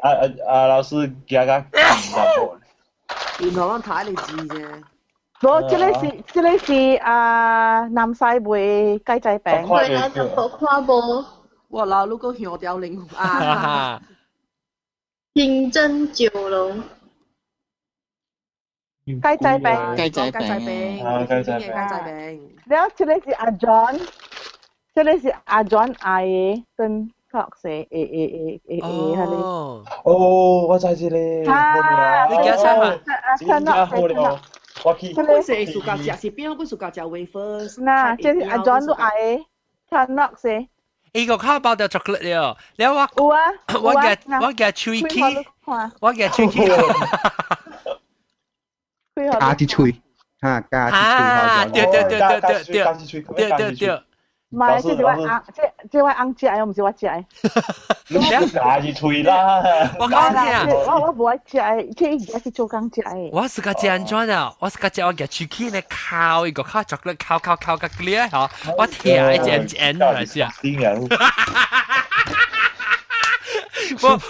啊啊啊！老師行較近淡薄。然後咱睇你字啫。無，這個是這個是啊，南西賣雞仔餅。對啦，就無看無。我老你閣香調靈啊！平鎮酒樓。雞仔餅，雞仔雞仔餅，啊，雞仔餅，雞仔餅。了，這個是阿 John，這個是阿 John 愛的，跟確實，會會會會會，彼個。哦，我知這個。啊，你記啥嘛？真正好了，我去。本是 suka 食是餅，本 suka 食 wafer。嗱，這是阿 John 都愛的，他諾是。伊個口包掉 chocolate 了，了我有啊，我夾我夾喙齒，我夾喙齒。加一喙，哈，加一喙。對對對對對對對對對。唔係，這是我翁，這我翁食的，毋是我食的。你加一喙啦！我講聽，我無愛食的，這伊也是做工食的。我是個食按怎啊？我是個食我夾喙齒咧烤一個烤巧克力烤烤烤個 clear 嗬，我聽一隻一來食。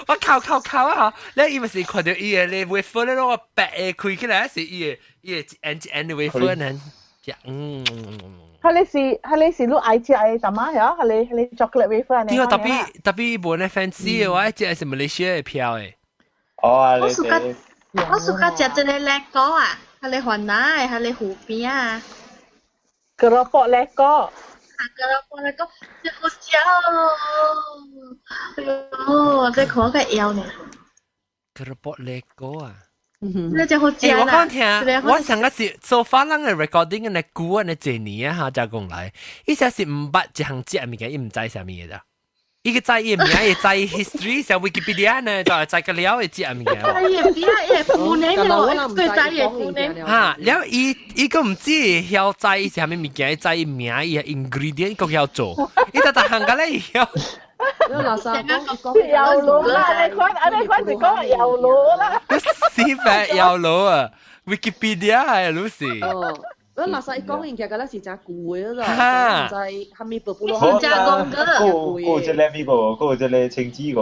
我烤烤烤啊！嗬，你伊咪是看到伊個咧 wafer 咧，我白的開起來是伊個伊個一按一按的 wafer 呢，食嗯。彼個是你愛食的淡仔嗬，彼個 chocolate wafer 呢？對，特別特別無呢 fancy 的，我愛食是馬來西亞的票的。哦，我暑假食這個叻果啊，彼個番仔的，彼個芋餅啊。 keropok lekor。啊，keropok lekor，真好食哦！哎喲，這看個枵呢。 keropok lekor 啊！那真好食啦！我講聽，我上個是做法人嘅 recording 嘅久啊，呢這年啊哈，才講來，伊只是毋捌一項食物件，伊毋知啥物嘅咋。伊個知伊名，伊知 history，像 Wikipedia 呢，就知個了會食物件。知伊名，伊湖南咯，對，知伊湖南。哈，了伊伊個毋知曉知啥物物件，伊知伊名，伊 ingredient 閣曉做，伊逐逐項個咧曉。油爐啦，你看，你看是講油爐啦。死法油爐啊，Wikipedia 係老師。哦，我垃圾講完其實嗰是真舊的咯，唔知係咪布布咯。真講個。過這個咩個？過這個青子個，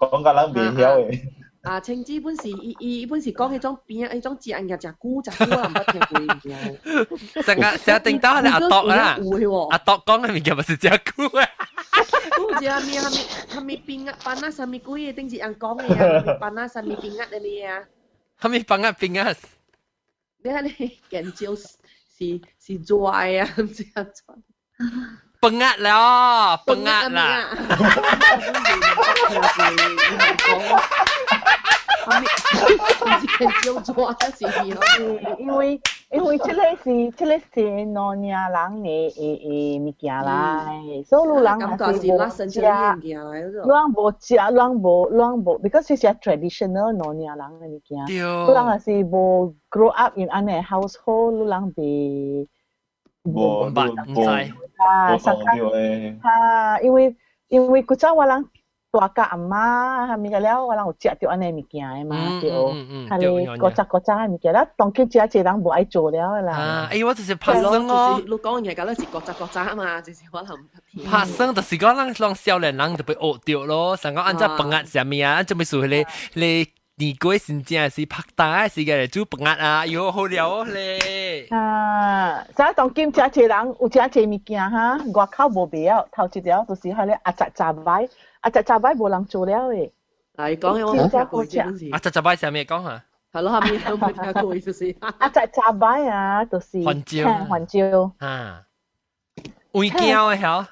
講甲人袂曉的。啊，青子本是伊伊本是講彼種餅，彼種食物件誠久誠久，我毋捌聽過物件。成個成日頂到係阿篤啦，阿篤講的物件咪是誠久啊。有一個咩？啥物餅啊？班啊？啥物鬼的？頂一人講的啊？班啊？啥物餅啊？的咩啊？啥物班啊餅啊？你睇你研究是做啊？毋知按怎？崩壓了，崩壓啦！因為這個是老年人的物件啦，所以人也是無食，人無食，人無，because 是 traditional 老年人的物件，人也是無 grow up in 按呢 household，人袂無捌毋知啊，啊，因為古早我人大家阿媽，啥物個了，我人有食著按呢物件的嘛，對，係古早古早的物件，啦，當今真濟人無愛做了啦。啊，哎，我就是拍算哦。你講嘢，敢若是古早古早嘛，就是我人毋捌聽。拍算就是講咱攏少年人就被學著咯，想講按怎飯仔啥物啊，按怎物事彼個彼個年粿真正是拍打的時間來煮飯仔啊，喲好料咧。啊，所以當今真濟人有真濟物件哈，外口無賣了，頭一條就是彼個阿雜雜擺，阿雜雜擺無人做了的。啊，伊講的我無聽過，阿雜雜擺啥物講哈？係咯，啥物都無聽過，就是。阿雜雜擺啊，就是番椒，番椒。啊，胃鏡的曉？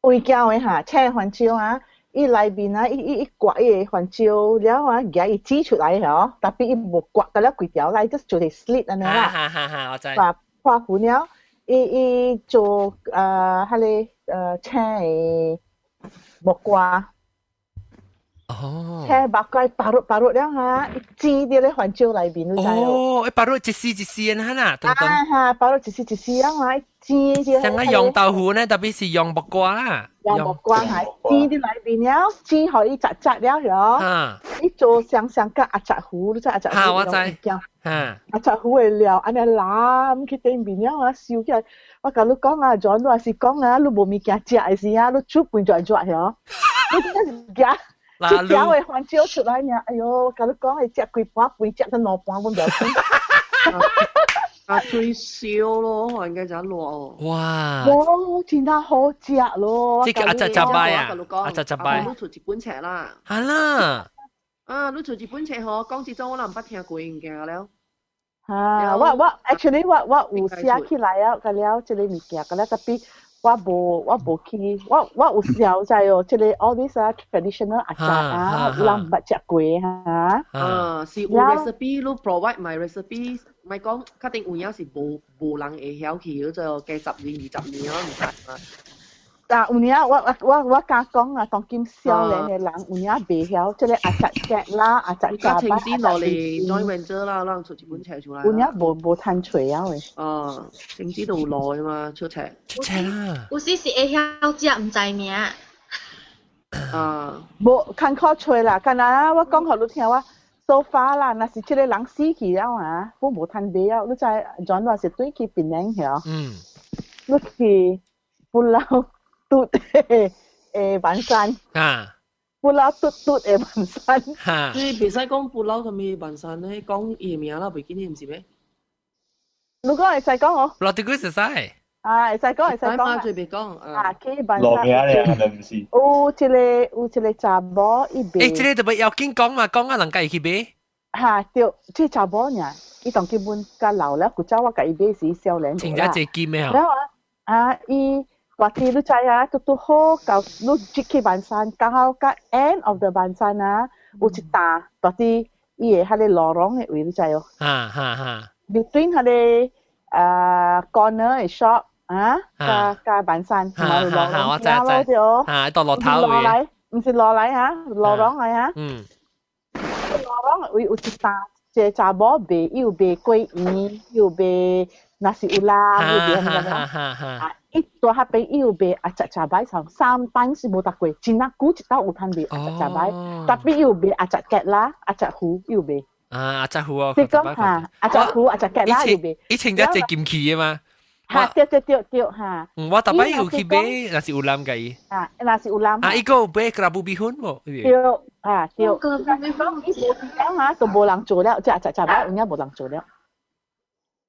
胃鏡的哈，青番椒啊。伊內面啊，伊刮伊个番椒了啊，夾伊擠出來嗬，特別伊無刮得了規條來，就是做個 slit 按呢啦。哈哈哈，我知。把破糊了，伊做彼個青的木瓜。哦。青木瓜 parut parut 了哈，伊煎佇咧番椒內面，你知哦，伊 parut 一絲一絲的哈啦，啊哈，parut 一絲一絲啊哈，煎佇。像個釀豆腐呢，特別是釀木瓜啦。釀木瓜係煎佇內面了，煎予伊雜雜了嗬。伊做雙雙佮阿雜糊，你知阿雜糊？哈，我知。阿雜糊的料，按呢淋去頂面了啊，燒起來。我共你講啊，John，你若是講啊，你無物件食的時啊，你煮飯就會熱嗬。你真是食。一條的番椒出來爾，哎喲，我共你講，會食幾盤飯，食到兩盤，阮袂曉啊，最燒咯，應該就熱哦。哇！哇，真係好食咯！這個阿雜雜擺啊，阿雜雜擺。你出一本冊啦。係啦。啊，你出一本冊嗬，講這種我都毋捌聽過物件了。啊，我 actually 我有寫起來啊，個了這個物件，個了特別。我無去，我有時候知哦，這個 all this 啊 traditional 阿雜啊，有人毋捌食過哈。啊，是有 recipe，你 provide my recipe，咪講確定有影是無人會曉去，就加10年20年我毋知嘛。啊，有影我敢講啊，當今少年的人有影袂曉，這個阿雜夾啦，阿雜夾班，情先落嚟 joint venture 啦，讓出一本冊出來。有影無趁揣啊喂。哦，情知都耐嘛，出冊。出冊啦。有時是會曉食，毋知名。啊。無艱苦揣啦，敢若我講予你聽我。So far 啦，若是這個人死去了啊，我無趁買啊，你知轉話是對去檳城曉？嗯。你去 Pulau Tut 的板山。啊。 Pulau Tut Tut 的板山。哈。你袂使講 Pulau 啥物板山咧，講伊名啦，袂記得毋是咩？如果會使講哦。 Pulau Tikus 會使。啊，會使講會使講。最別講。啊，去板山。路名咧，係唔是？有一個查某伊賣。欸，這個就袂要緊講嘛，講啊，人家會去買。哈，對，這查某爾，伊當基本較老了，古早我共伊買時少年。真正濟金的然後啊，伊大啲你知啊，拄拄好到你入去板山，剛好到 end of the 板山啊，有一搭大啲伊的彼個 lorong 的位，你知哦？哈哈哈。 Between 彼個啊 corner 的 shop 啊，佮板山，哈哈，我知知。啊，到落頭位。毋是落來哈，lorong 來哈。Lorong 位有一搭，一個查某賣，伊有賣桂圓，有賣 nasi ulam，有賣啥物啊？伊蹛彼邊伊有賣阿雜食擺，三班是無逐過，真啊久一道有通賣阿雜食擺，特別伊有賣阿雜結啦，阿雜糊伊有賣。啊，阿雜糊哦。你講哈，阿雜糊、阿雜結啦有賣。以前只隻金器的嘛。哈，對對對對哈。嗯，我逐擺有去買，若是有攬共伊。啊，若是有攬。啊，伊閣有買 kerabu bihun 無？對，啊對。伊講啊，都無人做了，這阿雜食擺有影無人做了。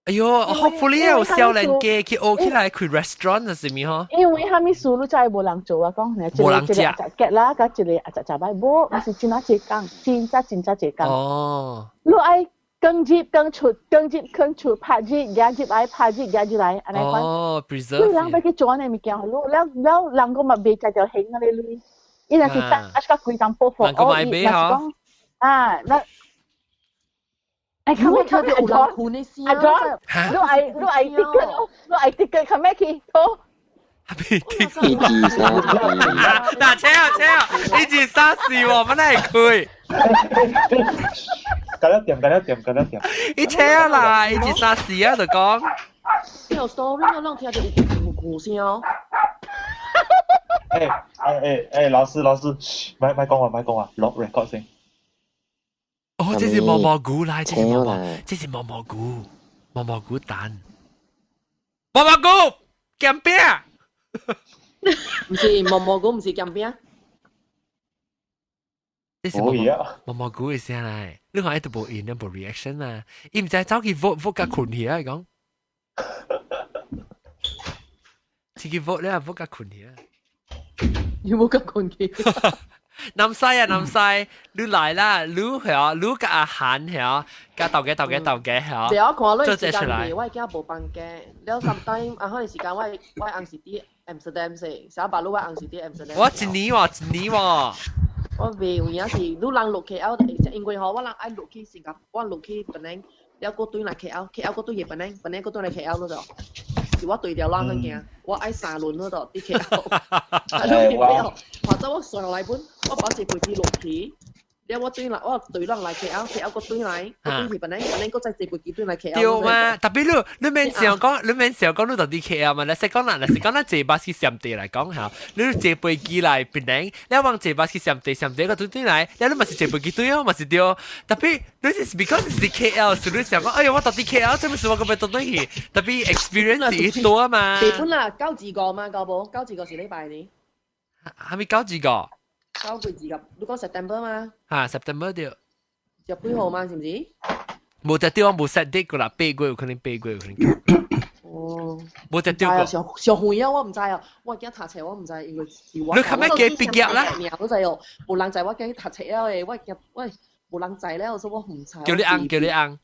哎喲，hopefully 有少年家去學起來開 restaurant 是咪嗬？因為啥物事你知無人做啊？講，無人食。一個阿雜結啦，佮一個阿雜食擺無，毋是真啊濟工，真正真正濟工。哦。你愛更入更出，更入更出，拍入夾入來，拍入夾入來，按呢款。哦，preserve。你人欲去做按呢物件，予你了了人講嘛袂食著還按呢鐳，伊若是等啊個規張報復，哦，伊若是講啊，那。哎，較尾聽著有人睏的聲。阿 John，你愛 ticket，你愛 ticket，較尾去，好。一二三四。嗱，請啊請啊，一二三四喎，乜嚟開？緊一點，緊一點，緊一點。你請啊啦，一二三四啊，就講。有 story 我攏聽著有有聲哦。欸欸欸，老師老師，噓，莫講話莫講話，錄 record 先。哦，這是毛毛菇來，這是毛毛菇，毛毛菇蛋，毛毛菇鹹餅。唔是毛毛菇，唔是鹹餅。這是毛毛菇的聲來，你看伊都無應，無 reaction 嘛，伊毋知走去 vote vote 甲睏去啊，伊講。自己 vote 咧，vote 甲睏去啊。有冇甲睏去？南西啊，南西，你來啦，你係你佮阿韓係，佮豆家豆家豆家係。對，我看你時間我驚無放假，了 sometime 啊，可能時間我紅是佇 Amsterdam 勢，小巴路我紅是佇 Amsterdam。我一年喎，一年喎。我袂有影是，你人落 KL，因為吼，我人愛落去新加坡，我落去檳城，了閣轉來 KL，KL 閣轉去檳城，檳城閣轉來 KL 嗰度。是我對條路去行，我愛三輪嗰度佇 KL。啊，你明白？或者我上來本，我把坐飛機落去，了我轉來，我對人來 KL，KL 閣轉來，閣轉去檳城，檳城閣再坐飛機轉來 KL。對嘛？特別你免想講，你免想講你到佇 KL 嘛？你是講啦，你是講咱坐巴士上地來講嚇，你坐飛機來檳城，你往坐巴士上地上地閣轉轉來，你嘛是坐飛機對哦，嘛是對。特別你是 because 是 KL，所以你想講，哎呀，我到佇 KL，這麼是我閣欲轉轉去，特別 experience 是多嘛。地本啦，九字個嘛，夠無？九字個是禮拜呢？係咪九字個？九幾字個？你講 September 嘛？嚇，September 對。十幾號嘛，是毋是？無得對，我無 set date 過啦，8月有可能8月有可能。哦。無得對過。上上遠啊，我毋知哦，我驚讀冊我毋知，因為是我。你較尾加畢業啦？名都知哦，無人知我驚讀冊了的，我驚喂無人知了，所以我毋知。叫你翁，叫你翁。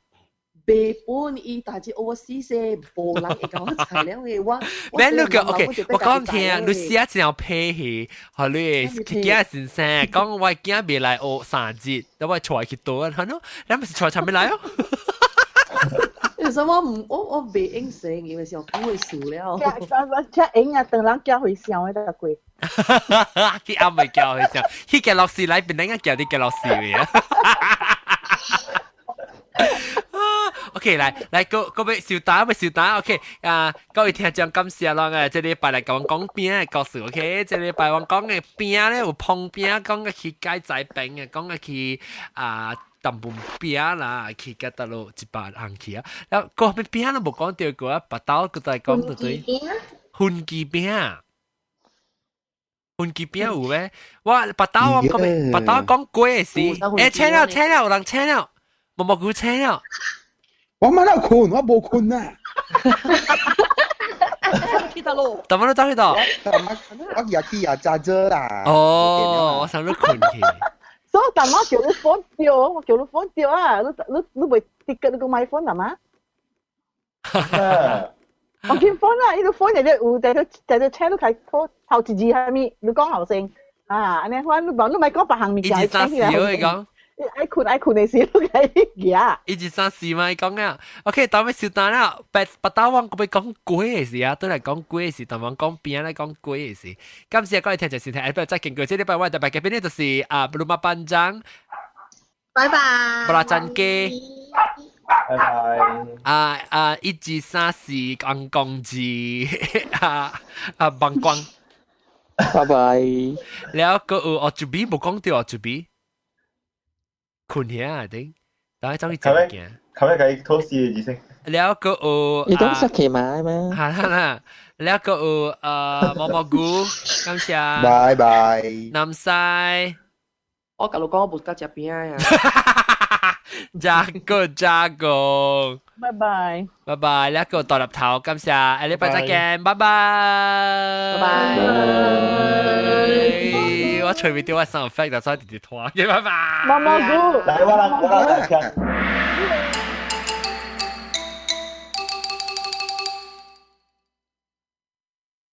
袂本伊但是 overseas 無人會共我知了的，我。免你個 OK，我講聽，你寫一條批去，予你囝先生講我囝未來學3日，等我帶去倒，係咯，你毋是帶啥物來哦？為什麼唔我未應承，因為是我講會輸了。遮應啊，等人叫回想的得過。佢啱咪叫佢想，佢嘅落事來變兩個叫啲嘅落事嘅。OK，來來，各各位小打，位小打，OK 啊，各位聽眾感謝啦，誒，這禮拜來講講餅的故事，OK，這禮拜我講的餅咧有碰餅，講個去街仔餅嘅，講個去啊淡薄餅啦，去甲倒落一百行去啊，然後個餅都無講到過啊，白刀佢在講對對，熏雞餅。熏雞餅有咩？我白刀我講白刀講粿是，欸，請了請了，有人請了，毛毛菇請了。我冇得困，我無困啊！去到咯，怎麼都走去到？我日去也揸咗啦。哦，我想你困去。所以大媽叫你 phone 掉，我叫你 phone 掉啊！你你你袂跌個你個買 phone 大媽？我見 phone 啦，呢個 phone 日日有，就就就車都開拖頭一字係咪？你講後生啊，按呢款你無你咪講別項物件，一二三四，我講。愛困愛困的時，你開行。一二三四嘛，伊講啊。OK，當尾小單啦，白白刀王個欲講粿的時啊，對來講粿的時，當王講餅來講粿的時。感謝各位聽眾收聽，下禮拜再見過。這禮拜我特別嘉賓呢就是啊，布魯馬班長。拜拜。布拉贊基。拜拜。啊啊！一二三四，紅公字啊啊，望光。拜拜。了個有學一比無講到學一比。困起啊頂，等下走去食物件。後尾共伊吐死的字先。了個有。你都識騎馬咩？係啦啦，了個有毛毛菇，感謝。拜拜。南西。我甲你講，我無佮食餅啊。加個加個。拜拜。拜拜，了個大粒頭，感謝，下禮拜再見，拜拜。拜拜。我隨便丟我 sound effect 就所以直直拖，拜拜。毛毛菇。來，我來，我來聽。